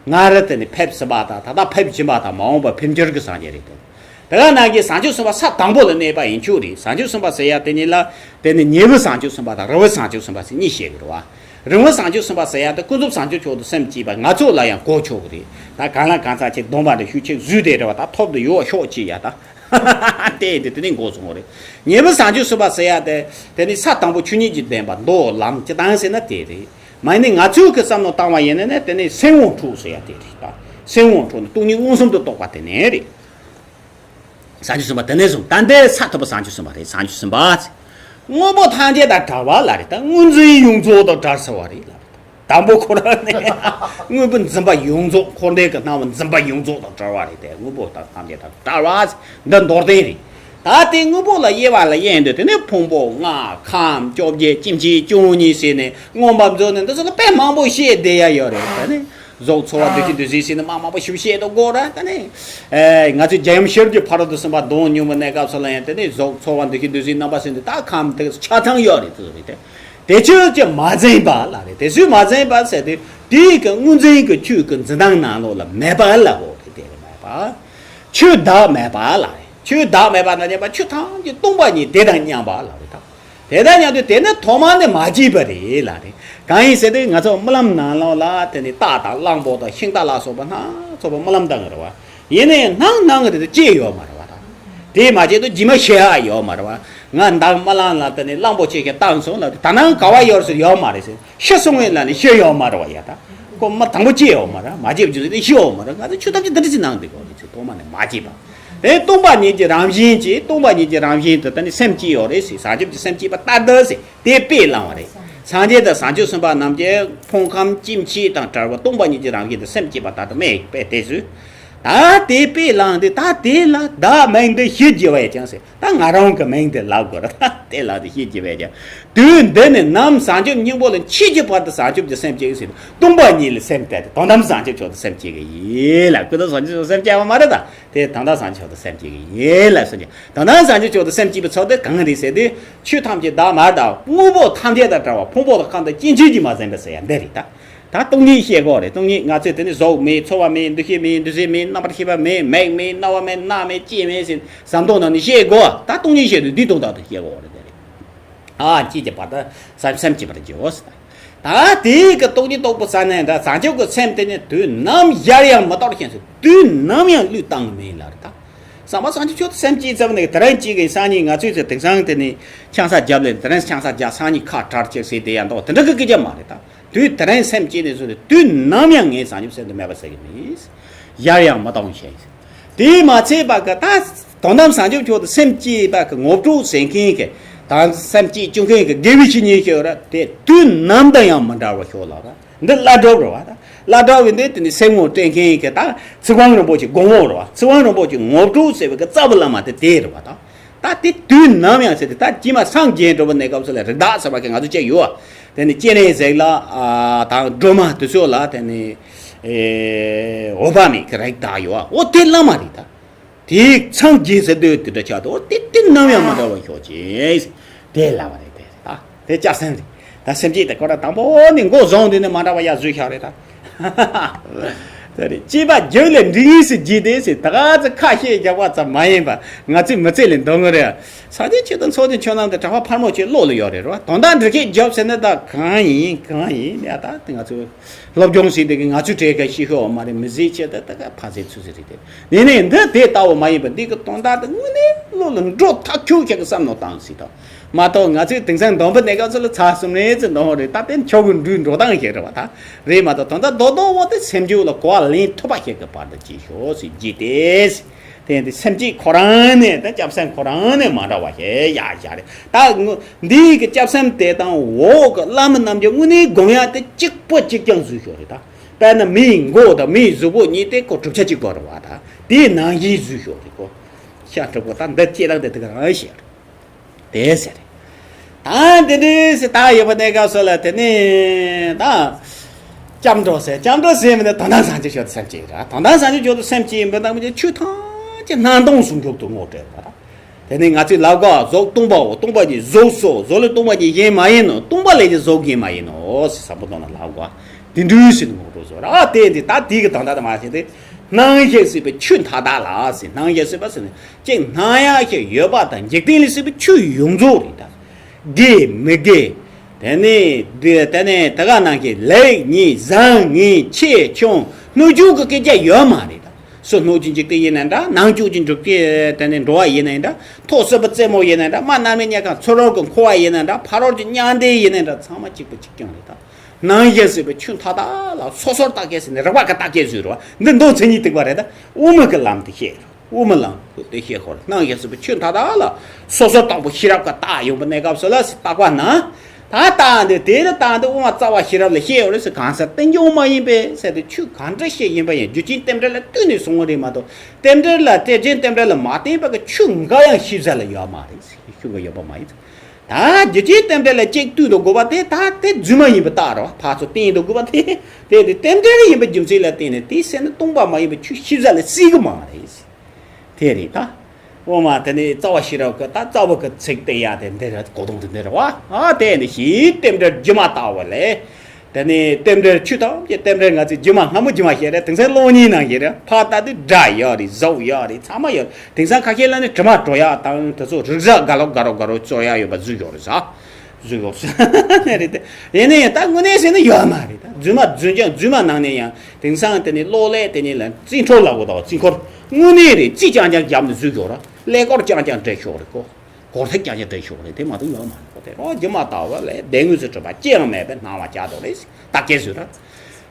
སྔར་དེ་ནི་ཕེབས་ཟིན་པ་དང་ད་ལྟ་ཕེབས་བཞིན་པ་དང་མ་འོངས་པར་ཕེབས་འགྱུར་གྱི་སངས་རྒྱས་རེད་དེ། དེ་ག་ནང་གི་བྱང་ཆུབ་སེམས་དཔའ་ས་དང་པོ་ལ་གནས་པ་ཡིན་ཆོག་རེད། བྱང་ཆུབ་སེམས་དཔའ་ཟེར་ཡ་དེ་ཉིད་ལ་དེ་ནི་ཉེ་བའི་བྱང་ཆུབ་སེམས་དཔའ་དང་རིང་བའི་བྱང་ཆུབ་སེམས་དཔའ་ཟེར་གཉིས་བཤད་ཀྱི་རེད་བ། རིང་བའི་བྱང་ཆུབ་སེམས་དཔའ་ཟེར་ཡ་དེ་ཀུན་རྫོབ་བྱང་ཆུབ་མཆོག་ཏུ་སེམས་བསྐྱེད་པ་ང་ཚོ་ལ་ཡང་གོ་ཆོག་གི་རེད། ད་གང་ལ་གང་འཚམ་ཅིག་སྡོམ་པ་འདྲ་ཞུ་ཆེད་བཟོས་དེ་རེད་བ། ད་ཐོབ་ཏུ་ཡོད་ཤོག་ཅིག་ཡ་ད། དེ་དེ་དེ་ནས་འགོ་བཟུང་བ་རེད། ཉེ་བའི་བྱང་ཆུབ་སེམས་དཔའ་ཟེར་ཡ་དེ་དེ་ནི་ས་དང་པོ་ཆོས་ཉིད་ཀྱི་བདེན་པ་མདོ་ལམ་སྤྱི་དང་ཟེར་ན་དེ་རེད། མ་ནི་ང་ཚོའི་གི་བསམ་བློ་བཏང་བ་ཡིན་ན་ནི་དེ་ནི་སེམས་དབང་དྲུག་ཟེར་ཡ་དེ་རེད་ད། སེམས་དབང་དྲུག་ནི་སྟོང་ཉིད་མངོན་སུམ་དུ་རྟོགས་པ་དེ་ནས་རེད། བྱང་ཆུབ་སེམས་དཔའ་དེ་ནས་བཟུང་ད་འདི་ས་ཐོབ་པ་བྱང་ཆུབ་སེམས་དཔའ་རེད། བྱང་ཆུབ་སེམས་དཔའ་ཟེར། དངོས་པོ་ཐམས་ཅད་དང་བྲལ་བ་ལ་རེད་ད། དངོས་འཛིན་ཡོངས་རྫོགས་དང་བྲལ་ཚར་བ་རེད་ལ། དང་པོ་ཁོ་རང་ནས་དངོས་པོ་འཛིན་པ་ཡོངས་རྫོགས། འཁོར་འདས་ཀྱི་སྣང་བ་འཛིན་པ་ཡོངས་རྫོགས་དང་བྲལ་བ་རེད་དེ། དངོས་པོ་དང་ཐམས་ཅད་དང་བྲལ་བ་འདི་མདོར་བསྟན་རེད། ད་དེ་དངོས་པོ་ལ་དབྱེ་བ་ལ་དབྱེ་འདོད་དེ་ནས་ཕུང་པོ་ལྔ་ཁམས་བཅོ་བརྒྱད་སྐྱེ་མཆེད་བཅུ་གཉིས་ཟེར་ནས་མངོན་པ་མཛོད་ནས་འདི་ཚོ་ལ་དཔེ་མང་པོ་བཤད་བསྡད་ཡ་ཡོད་རེད། ད་ནི་གཟུགས་ཚོར་བ་འདུ་ཤེས་འདུ་བྱེད་ཟེར་ནས་མ་མང་པོ་ཞིག་བཤད་དུ་དགོས་ར། ད་ནི་ཨེ་ང་ཚོས་རྒྱལ་ཡུམ་ཤེར་གྱི་ཕ་རོལ་ཏུ་ཕྱིན་པ་གདོང་མྱོང་བའི་གནས་སྐབས་སུ་ལ་ཡང་དེ་ནི་གཟུགས་ཚོར་བ་འདུ་ཤེས་འདུ་བྱེད་རྣམ་པ་ཟེར་ནས་ད་ཁམས་དེ་ཆ་ཚང་ཡོད་རེད། དེ་ཚོ་རེད་དེ། དེ་ཆོས་ཀྱི་མ་འཛིན་པ་ལ་རེད། དེ་ཆོས་མ་འཛིན་པ་ཟེར་དུས་དེའི་གི་དངོས་འཛིན་གྱི་ཆོས་ཀྱི་འཛིན་སྟངས་ནང་ལོགས་ལ་མེད་པ་ལ་འོ་རེད། དེ་རེད་མེད་པ། ཆོས་བདག་མེད་པ་ལ་རེད། ཆོས་བདག་མེད་པ་ན་མཉམ་པ་ཆོས་ཐམས་ཅད་སྟོང་པ་ཉིད་དེ་དང་མཉམ་པ་ལ་རེད་ད། དེ་དང་མཉམ་དུ་དེ་ནི་ཐོག་མ་ནས་མ་སྐྱེས་པ་རེད་ལ་རེད། གང་ཡིན་ཟེར་དུས་ང་ཚོ་རྨི་ལམ་ནང་ལོགས་ལ་དེ་ནི་རྟ་དང་གླང་པོ་དང་ཤིང་རྟ་ལ་སོགས་པ་སྣ་ཚོགས་པ་རྨི་ལམ་བཏང་གི་རེད་བ། ཡིན་ནའི་སྣང་སྣང་གི་དེ་དུ་སྐྱེས་ཡོད་མ་རེད་བ་ད། དེ་མ་བྱས་དུ་རྗེས་མ་ཤི་ཡག་ཡོད་མ་རེད་བ། ང་འདང་རྨི་ལམ་ལ་དེ་ནི་གླང་པོ་ཆེ་ཞིག་བཏང་སོང་ལ་ད་ནང་ག་བ་ཡོད་ཟེར་ཡོད་མ་རེད་ཟེར། ཤི་སོང་བས་ལ་ནི་ཤི་ཡོད་མ་རེད་བ་ཡ་ད། ཁོ་མ་དང་པོ་སྐྱེས་ཡོད་མ་རེད། མ་སྐྱེས་བརྗོད་ནི་ཤི་ཡོད་མ་རེད། ང་ཚོ་ཆོས་ཐམས་ཅད་འདི་འདྲ་ཅིག་ནང་འདུག་གོ་རེད་ཚེ་ཐོག་མ་ནས་མ་སྐྱེས་པ། དེ་སྟོང་པ་ཉིད་ཀྱི་རང་བཞིན་གྱིས་སྟོང་པ་ཉིད་ཀྱི་རང་བཞིན་དུ་དེ་ནི་སེམས་སྐྱེས་ཡོད་རེད་ཟེར། བྱང་ཆུབ་ཀྱི་སེམས་སྐྱེས་པ་ལྟར་དུ་ཟེར་དེ་དཔེ་བླངས་པ་རེད། སངས་རྒྱས་དང་བྱང་ཆུབ་སེམས་དཔའ་རྣམས་ཀྱིས་ཕུང་ཁམས་སྐྱེ་མཆེད་དང་བྲལ་བ་སྟོང་པ་ཉིད་ཀྱི་རང་བཞིན་དུ་སེམས་བསྐྱེད་པ་ལྟར་དུ་སྨྲས་པས། དེ་ཚོས་ད་དེ་དཔེ་བླངས་ཏེ་ད་དེ་ལ་བདག་མིང་འདི་ཞེས་བགྱི་བས་ཀྱང་ཟེར། ད་ང་རང་གི་མིང་དེ་ལབ་དགོས་རེད། ད་དེ་ལ་དེ་ཤེས་ཀྱི་བས་ཀྱང་། དུས་འདི་ནི་ནམ་བྱང་ཆུབ་སྙིང་པོ་ལ་མཆིས་ཀྱི་བར་དུ་བྱང་ཆུབ་ཀྱི་སེམས་བསྐྱེད་ཟེར། སྟོང་པ་ཉིད་ལ་སེམས་གཏད་དེ་དོན་དམ་བྱང་ཆུབ་མཆོག་ཏུ་སེམས་བསྐྱེད་ཀྱི་ཡིན་ལ། ཀུན་ཏུ་བྱང་ཆུབ་མཆོག་སེམས་བསྐྱེད་པ་མ་རེད་ད། དེ་དོན་དམ་བྱང་ཆུབ་མཆོག་ཏུ་སེམས་བསྐྱེད་ཀྱི་ཡིན་ལ་སེམས་བསྐྱེད། དོན་དམ་བྱང་ཆུབ་མཆོག་ཏུ་སེམས་བསྐྱེད་པའི་ཚུལ་དེ་གང་རེད་ཟེར་དུས་ཆོས་ཐམས་ཅད་བདག་མ་དང་དངོས་པོ་ཐམས་ཅད་དང་བྲལ་བ་ཕུང་པོ་དང་ཁམས་དང་སྐྱེ་མཆེད་ཀྱིས་མ་ཟིན་པ་ཟེར་ཡ་འདི་རེད་ད། ད་སྟོང་ཉིད་བཤད་དགོས་རེད། སྟོང་ཉིད་ང་ཚོས་དེ་ནི་གཟུགས་མེད་ཚོར་བ་མེད་འདུ་ཤེས་མེད་འདུ་བྱེད་མེད་རྣམ་པར་ཤེས་པ་མེད་མིག་མེད་རྣ་བ་མེད་སྣ་མེད་ལྕེ་མེད་ཟེར་ཟམ་གདོང་ནང་ནས་བཤད་དགོས། ད་སྟོང་ཉིད་བཤད་དུས་འདི་སྟོང་ཐོག་ཏུ་བཤད་དགོས་རེད་དེ་རེད། ཨ་ཅི་ཅི་བར་དུ་སེམས་སེམས་ཀྱི་བར་འགྱོ། ད་དེའི་གི་སྟོང་ཉིད་རྟོགས་པའི་ས་ནས་འདྲ་བྱང་ཆུབ་ཀྱི་སེམས་དེ་ནི་དུས་ནམ་ཡར་ཡང་མི་དོར་ཞིང་དུས་ནམ་ཡང་བློས་བཏང་མིན་ལ་རེད་ད། བསམ་པ་བྱང་ཆུབ་མཆོག་ཏུ་སེམས་བསྐྱེད་ཚར་བ་ནས་དེ་རིང་གཅིག་གི་སང་ཉིན་ང་ཚོས་དེང་སང་དེ་ནས་ཆང་ས་བརྒྱབ་ལས་དེ་རིང་ཆང་ས་བརྒྱབ་སང་ཉིན་ཁ་བྲལ་ཅིག་ཟེར་དེ་ཡང་འདུག་དེ་འདྲ་གི་སྐད་ཆ་མ་རེད་ད། དུས་དེ་རིང་སེམས་བསྐྱེད་ནས་བཟུང་སྟེ་དུས་ནམ་ཡང་ངས་བྱང་ཆུབ་སེམས་དེ་མེད་པ་ཟེར་གི་མིན། ཡར་ཡང་མི་གཏོང་ཞིང་། དེས་མ་ཚད་པ་གི་ད་དོན་དམ་བྱང་ཆུབ་མཆོག་ཏུ་སེམས་བསྐྱེད་པ་གི་ངོ་སྤྲོད་ཟེར་མཁན་གི་དང་སེམས་བསྐྱེད་བཅུག་མཁན་གི་དགེ་བའི་བཤེས་གཉེན་ཞིག་ཡོད་ར། དེ་དུས་ནམ་དུ་ཡང་མི་འབྲལ་བར་ཤོག་ལབ་ར། འདི་བླ་སྒྲུབ་རེད་བ་ད། བླ་སྒྲུབ་ཀྱི་འདི་དེ་ནི་སེམས་ངོ་སྤྲད་མཁན་གྱི་ད་ཚིག་དབང་རིན་པོ་ཆེ་དགོངས་པ་རེད་བ། ཚིག་དབང་རིན་པོ་ཆེ་ངོ་སྤྲོད་ཟེར་བའི་གི་རྩ་བའི་བླ་མ་དེ་དེ་རེད་བ་ད། ད་དེ་དུས་ནམ་ཡང་ཟེར་ཏེ་ད་ཇི་མ་སངས་རྒྱས་འགྲོ་བའི་གནས་སྐབས་སུ་ལ་རི་དྭགས་ཟེར་བ་གི་ང་ཚོ་བཅས་ཡོད་ དེ་ནི་སྤྱན་རས་གཟིགས་ལ་ཨ་དང་སྒྲོལ་མ་དེ་ཚོ་ལ་དེ་ནི་ཨེ་འོད་དཔག་མེད་ཀྱི་རིགས་བཏགས་ཡོད། འོ་དེ་བླ་མ་རེད་ད། དེའི་སངས་རྒྱས་ཟེར་དུས་དེ་འདྲ་ཆགས་འདུག། དེ་དེ་ནམ་ཡང་མ་འདྲ་བ་ཤོག་ཅིག། དེ་ལབ་པ་རེད། དེ་རེད་ད། དེ་སྐྱབས་སེམས་རེད། ད་སེམས་བསྐྱེད་དེ་ཁོ་རང་དང་པོ་ནས་འགོ་བཟུང་དུས་ནས་མ་འདྲ་བ་ཡར་བཟོས་ཤག་རེད་ད། དེ་རེད། སྐྱེས་པ་རྒྱུད་ལས་འབྲིང་ཡིན་ཟེར་རྒྱུ་དེ་ཟེར་ད་ག་ཚོད་ཁ་བཤད་རྒྱག་པ་ཙམ་མ་ཡིན་པ་ང་ཚོས་མི་ཚེ་ལས་འདང་ངོ་རེད། ས་དེ་ཆེད་དུ་ཚོགས་ཀྱི་ཆོས་རྣམས་དེ་གྲགས་པ་ཕར་མོ་ཆེ་བློ་ལ་ཡོད་རེད་རོ། དོན་དག་འགྲེལ་བཤད་རྒྱབ་ཟེར་ན་ད་གང་ཡིན་གང་ཡིན་ཡ་ད་དེ་ང་ཚོས། སློབ་སྦྱོང་བྱས་དེ་གི་ང་ཚོའི་གྲས་ཀ་ཤེས་ཤོག་མ་རེད། མི་ཟེར་ཆེད་དུ་ད་ག་ཕ་ཟེར་ཚུལ་ཟེར་རེད་དེ། ནས་ནས་འདི་དེ་ལྟ་བུ་མ་ཡིན་པ་འདི་གི་དོན་དག་དེ་དངོས་གནས་བློ་ལ་འགྲོ་ཐག་ཆོད་ཁྱེད་ཀྱི་བསམ་བློ་བཏང་སྲིད་དོ། མ་གཏོགས་ང་ཚོས་དེང་སང་འདོན་པ་གནས་སྐབས་སུ་ལ་ཚར་གསུམ་རེད་ཙམ་འདོན་རེད། ད་དེ་ཆོག་གི་འགྲོའི་འགྲོ་སྟངས་ཤེས་རེད་བ། ད་རེད་མ་གཏོགས་དོན་དག་རྡོག་རྡོག་བོ་དེ་སེམས་རྒྱུད་ལ་གོ་བ་ལེན་ཐུབ་པ་ཞིག་གི་བར་དུ་བྱེད་ཤོག་ཟེར་རྒྱུ་དེ། དེ་འདི་སེམས་བསྐྱེད་ཁོ་རང་ནས་ད་སྐྱབས་སེམས་ཁོ་རང་ནས་མ་འདྲ་བ་ཞིག་ཡ་བཞག་རེད། ད་ངོ་འདིའི་གི་སྐྱབས་སེམས་དེ་དང་འོག་གི་བླ་མ་རྣམས་ཀྱི་དངོས་གནས་དགོངས་ཡག་དེ་གཅིག་པ་གཅིག་རྐྱང་བཟོས་ཤོག་རེད་ད། དཔེར་ན་མིའི་མགོ་དང་མིའི་གཟུགས་པོ་གཉིས་དེ་ཁོ་གྲུབ་ཆ་གཅིག་པ་རེད་བ། ད་དེའི་ནང་བཞིན་བཟོས་ཤོག་རེད་ཁོ། ཤ་གྲུབ་པོ་ད་འདི་སྐྱེ་སྟངས་དེ་དེ་ག་རང་ཞིག་རེད། དེ་ཟེར། ད་འདི་འདྲའི་ཟེར་ད་ཡོད་པ་གནས་སྐབས་སུ་ལ་དེ་ནི་ད་སྐྱབས་འགྲོ་ཟེར། སྐྱབས་འགྲོ་ཟེར་མི་ནི་དོན་དམ་སངས་རྒྱས་ཆོས་དང་སེམས་གཅིག་ར། དོན་དམ་སངས་རྒྱས་ཆོས་དང་སེམས་གཅིག་ཡིན་པ་དང་མི་ཆོས་ཐམས་ཅད་སྣང་སྟོང་ཟུང་འཇུག་ཏུ་ངོ་སྤྲད་པ་ར། དེ་ནི་ང་ཚོའི་ལབ་ག་གཟུགས་སྟོང་པའོ། སྟོང་པ་ཉིད་གཟུགས་སོ། གཟུགས་ལས་སྟོང་པ་ཉིད་གཞན་མ་ཡིན་ནོ། སྟོང་པ་ལས་ཀྱང་གཟུགས་གཞན་མ་ཡིན་ནོ་ཟེར། ཟབ་མོ་སྟོང་ན་ལབ་ག་དེ་འདྲའི་ཟེར་ནི་ངོ་སྤྲོད་བཟོ་ར། དེ་འདི་ད་དེ་གི་དོན་དག་དང་མ་བྱས་ཏེ་སྣང་ཞིང་སྲིད་པའི་ཆོས་མཐའ་དག་ལ་ཟེར། སྣང་ཞིང་སྲིད་པ་ཟེར་ནི། ཅིག་སྣང་ཡག་ཞིག་ཡོད་པ་དང་འཇིག་རྟེན་ལས་སྲིད་པའི་ཆོས་ཡོངས་རྫོགས་རེད་ད། དགེ་མི་དགེ། དེ་ནས་དེ་དེ་ནས་དེ་ག་ནང་གི་ལེགས་ཉེས་བཟང་ངན་ཆེ་ཆུང་སྣོད་བཅུད་ཀྱི་སྐད་ཆ་ཡོད་མ་རེད་ད། སོ་སྣོད་ཀྱི་འཇིག་རྟེན་ཡིན་ན་འདྲ། ནང་བཅུད་ཀྱི་འཇིག་རྟེན་དེ་ནས་འགྲོ་བ་ཡིན་ན་འདྲ། ཐོག་སྲིད་པ་རྩེ་མོ་ཡིན་ན་འདྲ། མ་གནམ་མེད་ཉལ་ཁང་ཚུ་རོལ་གྱི་འཁོར་བ་ཡིན་ན་འདྲ། ཕ་རོལ་གྱི་མྱང་འདས་ཡིན་ན་འདྲ། ཚང་མ་གཅིག་པ་གཅིག་རྐྱང་རེད་ད། སྣང་ཞིང་སྲིད་པའི་ཆོས་མཐའ་དག་ལ་སོ་སོར་བརྟག་དཔྱད་ཟེར་ནས་རིགས་པ་གི་བརྟག་དཔྱད་བཟོས་རོ། འདི་མདོ་མཚན་ཉིད་ཐེག་པ་རེད་ད། དབུ་མ་གི་ལམ་དེ་བཤད་རོ། དབུ་མ་ལམ་དེ་བཤད་ཁོ་རེ། སྣང་ཞིང་སྲིད་པའི་ཆོས་མཐའ་དག་ལ་སོ་སོར་བརྟག་པའི་ཤེས་རབ་ཀྱིས་བརྟགས་ཡོང་པའི་གནས་སྐབས་སུ་ལ་ཟེར་བརྟག་པ་ན། ད་བརྟགས་འདི་དེ་ལ་བརྟགས་འདི་དབུ་མ་རྩ་བ་ཤེས་རབ་ལ་བཤད་ཡོད་རེད་ཟེར། གང་ཟག་རྟེན་འབྱུང་མ་ཡིན་པས་ཟེར་ཏེ་ཆོས་གང་འདྲ་ཞིག་ཡིན་པ་ཡང་རྒྱུ་རྐྱེན་རྟེན་འབྲེལ་ལ་ལྟོས་ནས་བྱུང་བ་རེད་མ་གཏོགས། རྟེན་འབྲེལ་ལ་རྟེན་ཅན་རྟེན་འབྲེལ་ལ་མ་བརྟེན་པ་གི་ཆོས་འགའ་ཡང་ཤེས་བྱ་ལ་ཡོད་མ་རེད་ཟེར། ཤེས་བྱ་ཡོད་པ་མ་ཡིན་ཟེར། ད་རྒྱུ་རྐྱེན་རྟེན་འབྲེལ་ལ་གཅིག་ལྟོས་དང་དགོས་པ་དེ་ད་དེ་རྫུན་མ་ཡིན་པ་རྟགས་རེད་བ། ཕར་ཚུར་བརྟེན་དང་དགོས་པ་དེ་དེ་དེ་རྟེན་འབྲེལ་ཡིན་པའི་རྒྱུ་མཚན་ལ་བརྟེན་ནས་དེའི་སེམས་ནི་སྟོང་པ་མ་ཡིན་པའི་ཆོས་ཤེས་བྱ་ལ་སྲིད་གི་མ་རེད། དེ་རེད་ད། དབུ་མ་དེ་ནི་རྩ་བ་ཤེས་རབ་ཀྱི་ད་རྩ་བ་གི་ཚིག་དེ་ཡ་དེ་འདི་རེད། གོ་དོན་དེ་འདི་རེད་བ། ཨ་དེ་ནི་ཞེས་རྟེན་འབྲེལ་སྒྱུ་མ་ལྟ་བུ་ལས། དེ་ནས་རྟེན་འབྲེལ་ཆོས་ཐམས་ཅད་རྟེན་འབྲེལ་ང་ཚོས་སྒྱུ་མ་སྔ་མོ་སྒྱུ་མ་བཤད་རེད། དེང་སང་གློག་བརྙན་ནང་བཤད་རེད། ཕར་ལྟ་དུས་སྒྲ་ཡོད་རེད། གཟུགས་ཡོད་རེད། ཚང་མ་ཡོད་རེད། དེང་སང་ཁ་ཤས་ལ་ནི་དྲི་མ་བྲོ་ཡག་དང་དེ་ཚོ་རིག་གཞུང་དགའ་ལོག་དགའ་རོག་དགའ་རོག་བཟོ་ཡག་ཡོད་པ་བཟོས་ཡོད་རེད་ཟ། བཟོས་ཡོད་ཟ་རེད་དེ། ཡིན་ན་ཡང་ད་དངོས་གནས་བཤད་ན་ཡོད་མ་རེད། ད་རྫུན་མ་རྫུན་རྐྱང་རྫུན་མ་ནང་ནས་ཡང་དེང་སང་དེ་ནི་གློག་ཀླད་དེ་ནི་ལ་རྩིས་འཕྲུལ་ལ་གོ་ད་བ་རྩིས་འཁོར་དངོས་གནས་རེད། རྩིས་རྐྱང་རྐྱང་བརྒྱབ་ནས་བཟོས་ཡོད་ར། ཀླད་ཀོར་རྐྱང་རྐྱང་འདྲེས་ཤོག་རེད་གོ། གོར་ཐིག་རྐྱང་རྐྱང་འདྲེས་ཤོག་རེད། དེ་མ་གཏོགས་ཡོད་མ་རེད་གོ། དེ་རོ་སྒྱུ་མ་ལྟ་བུ་ལས་བདེན་དངོས་སུ་གྲུབ་པ་ཅི་ཡང་མེད་པའི་སྣང་བ་བྱ་དོ་རེད། ད་སྐད་ཟོས་ར།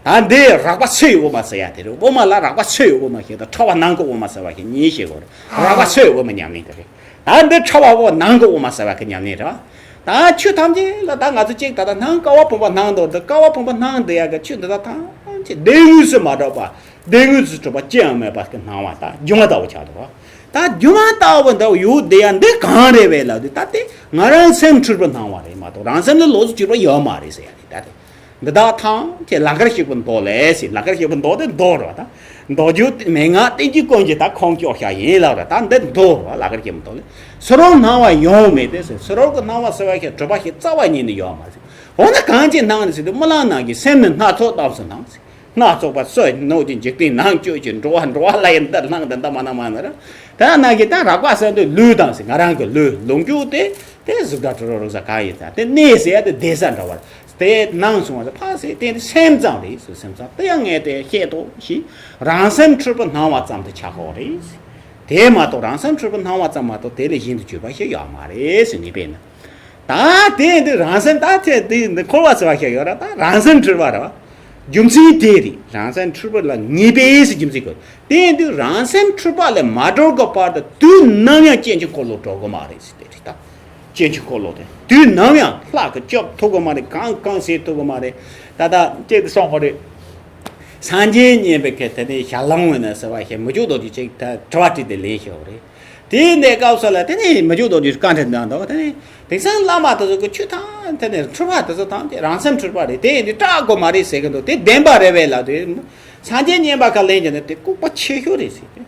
ད་འདི་རགས་པ་ཆུ་ཡི་དབུ་མ་ཟེར་ཡ་དེ་རེད། དབུ་མ་ལ་རགས་པ་ཆུ་ཡི་དབུ་མ་ཞིག་དང་ཕྲ་བ་ནང་གི་དབུ་མ་ཟེར་བ་ཞིག་གཉིས་ཤིག་གོ་རེད། རགས་པ་ཆུ་ཡི་དབུ་མ་ཉམས་ལེན་དེ་རེད། ད་འདི་ཕྲ་བ་འོག་ནང་གི་དབུ་མ་ཟེར་བ་གི་ཉམས་ལེན་རེད། ད་ཆོས་ཐམས་ཅད་ལ་ད་ང་ཚོ་གཅིག་ད་ལྟ་སྣང་ཀ་བ་བུམ་པ་སྣང་དོ། འདི་ཀ་བ་བུམ་པ་སྣང་དེ་ཡ་གི་ཆོས་འདི་དག་ཐམས་ཅད་བདེན་དངོས་སུ་མ་གྲུབ་པ། བདེན་དངོས་སུ་གྲུབ་པ་ཅི་ཡང་མེད་པ་གི་སྣང་བ་ད་སྒྱུ་མ་ལྟ་བུ་ཆགས་འདུག་བ། ད་སྒྱུ་མ་ལྟ་བུ་འདྲ་བོ་ཡོད་དེ་ཡ་འདི་གང་རེད་བས་ལབ་དུས། ད་དེ་ང་རང་སེམས་འཁྲུལ་པ་སྣང་བ་རེད་མ་གཏོགས་རང་སེམས་ལ་ལོགས་སུ་གྱུར་པ་ཡོད་མ་རེད་ཟེར་ཡ་རེད། ད་དེ་འདི་དག་ཐམས་ཅད་ལང་ཀར་གཤེགས་པ་མདོ་ལས་ཟེར། ལང་ཀར་གཤེགས་པ་མདོ་དེ་མདོ་རེད་བ། ད་མདོ་རྒྱུད་མན་ངག་བསྟན་བཅོས་ཀུན་གྱི་ད་ཁུངས་སྐྱོར་བྱ་ཡིན་ལབ་ར། ད་འདི་མདོ་རེད་བ། ལང་ཀར་གཤེགས་པ་མདོ་ལས། སུ་རོལ་སྣང་བ་ཡོང་མེད་དེ་ཟེར། སུ་རོལ་གྱི་སྣང་བ་ཟེར་བ་ཞིག་གྲུབ་པ་ཞིག་རྩ་བ་ཉིད་ནས་ཡོད་མ་རེད། འོ་ན་གང་ཅི་སྣང་ནས་ཟེར་དུས་རྨི་ལམ་ནང་གི་སེམས་ནི་སྣ་ཚོགས་རྣམས་སུ་སྣང་ཟེར། སྣ་ཚོགས་པ་སོ་སྣོད་ཀྱི་འཇིག་རྟེན་ནང་བཅུད་ཀྱི་འགྲོ་བ་འགྲོ་བ་ལ་ཡང་འདི་སྣང་དེ་འདི་མ་སྣང་མ་སྣང་ར། ད་ནང་གི་ད་རགས་པ་ཟེར་དུས་ལུས་དང་ཟེར། ང་རང་གི་ལུས་ལོངས་སྤྱོད་དེ་དེ་གཟུགས་སྒྲ་དྲི་རོ་རེག་བྱ་གང་ཡིན་ད་དེ་གནས་ཟེར་ཡ་དེ་བསྡད་ས་འདྲ་བ་དེ་སྣང་སོང་བ་ཕ་ཟེར་དེ་ནི་སེམས་ཙམ་རེད་ཟེར། སེམས་ཙམ་དེ་ཡང་ངས་དེ་བཤད་དོ་ཞེས་རང་སེམས་འཁྲུལ་པ་སྣང་བ་ཙམ་དུ་ཆགས་ཀྱི་ཡོད་རེད་ཟེར། དེ་མ་གཏོགས་རང་སེམས་འཁྲུལ་པ་སྣང་བ་ཙམ་མ་གཏོགས་དེ་ལས་གཞན་དུ་གྱུར་པ་ཞིག་ཡོད་མ་རེད་ཟེར་ནས་དཔེར་ན། ད་དེ་འདི་རང་སེམས་ད་ཐེ་འདི་འདི་འཁོར་བ་ཟེར་བ་ཞིག་ཡོད་ར། ད་རང་སེམས་འཁྲུལ་པ་རེད་བ། རྒྱུ་མཚན་དེ་རེད། རང་སེམས་འཁྲུལ་པ་ལ་ངེས་པས་ཟེར་རྒྱུ་མཚན་གོ། དེ་འདི་རང་སེམས་འཁྲུལ་པ་ལས་མ་གྲོལ་གི་བར་དུ་དུས་ནམ་ཡང་རྐྱེན་གྱི་འཁོར་ལོ་གྲོལ་གི་མ་རེད་ཟེར་དེ་རེད་ད། རྐྱེན་གྱི་འཁོར་ལོ་དེ་དུས་ནམ་ཡང་ལྷ་གིས་སྐྱོབ་ཐུབ་གི་མ་རེད། གང་གང་བྱེད་ཐུབ་གི་མ་རེད། ད་ད་ཅེས་དུ་སོང་བ་རེད། སངས་རྒྱས་མཉན་པའི་གི་དེ་ནས་ཞལ་ལུང་བས་ན་ཟེར་བ་ཞིག་མི་ཆོས་རྡོ་རྗེ་ཅིག་ད་དྲི་བ་དྲིས་ཏེ་ལན་ཞུ་བ་རེད། དེའི་གནས་སྐབས་སུ་ལ་དེ་ནས་མི་འཇུག་རྡོ་རྗེས་བཀའ་འདྲི་གནང་འདུག་དེ་ནས་དེང་སང་བླ་མ་དེ་ཚོ་གི་ཆོས་ཐམས་དེ་ནས་འཁྲུལ་པ་དེ་ཚོ་ཐམས་ཅད་རང་སེམས་འཁྲུལ་པ་རེད། དེ་ཡིན་དུས་སྐྲག་དགོས་མ་རེད་ཟེར་གི་འདུག་དེ་བདེན་པ་རེད་པས་ལབ་དུས། སངས་རྒྱས་མཉན་པ་ག་ལན་གྱི་ནི་དེ་ལྐུགས་པ་ཆེ་ཤོས་རེད་ཟེར་ཏེ།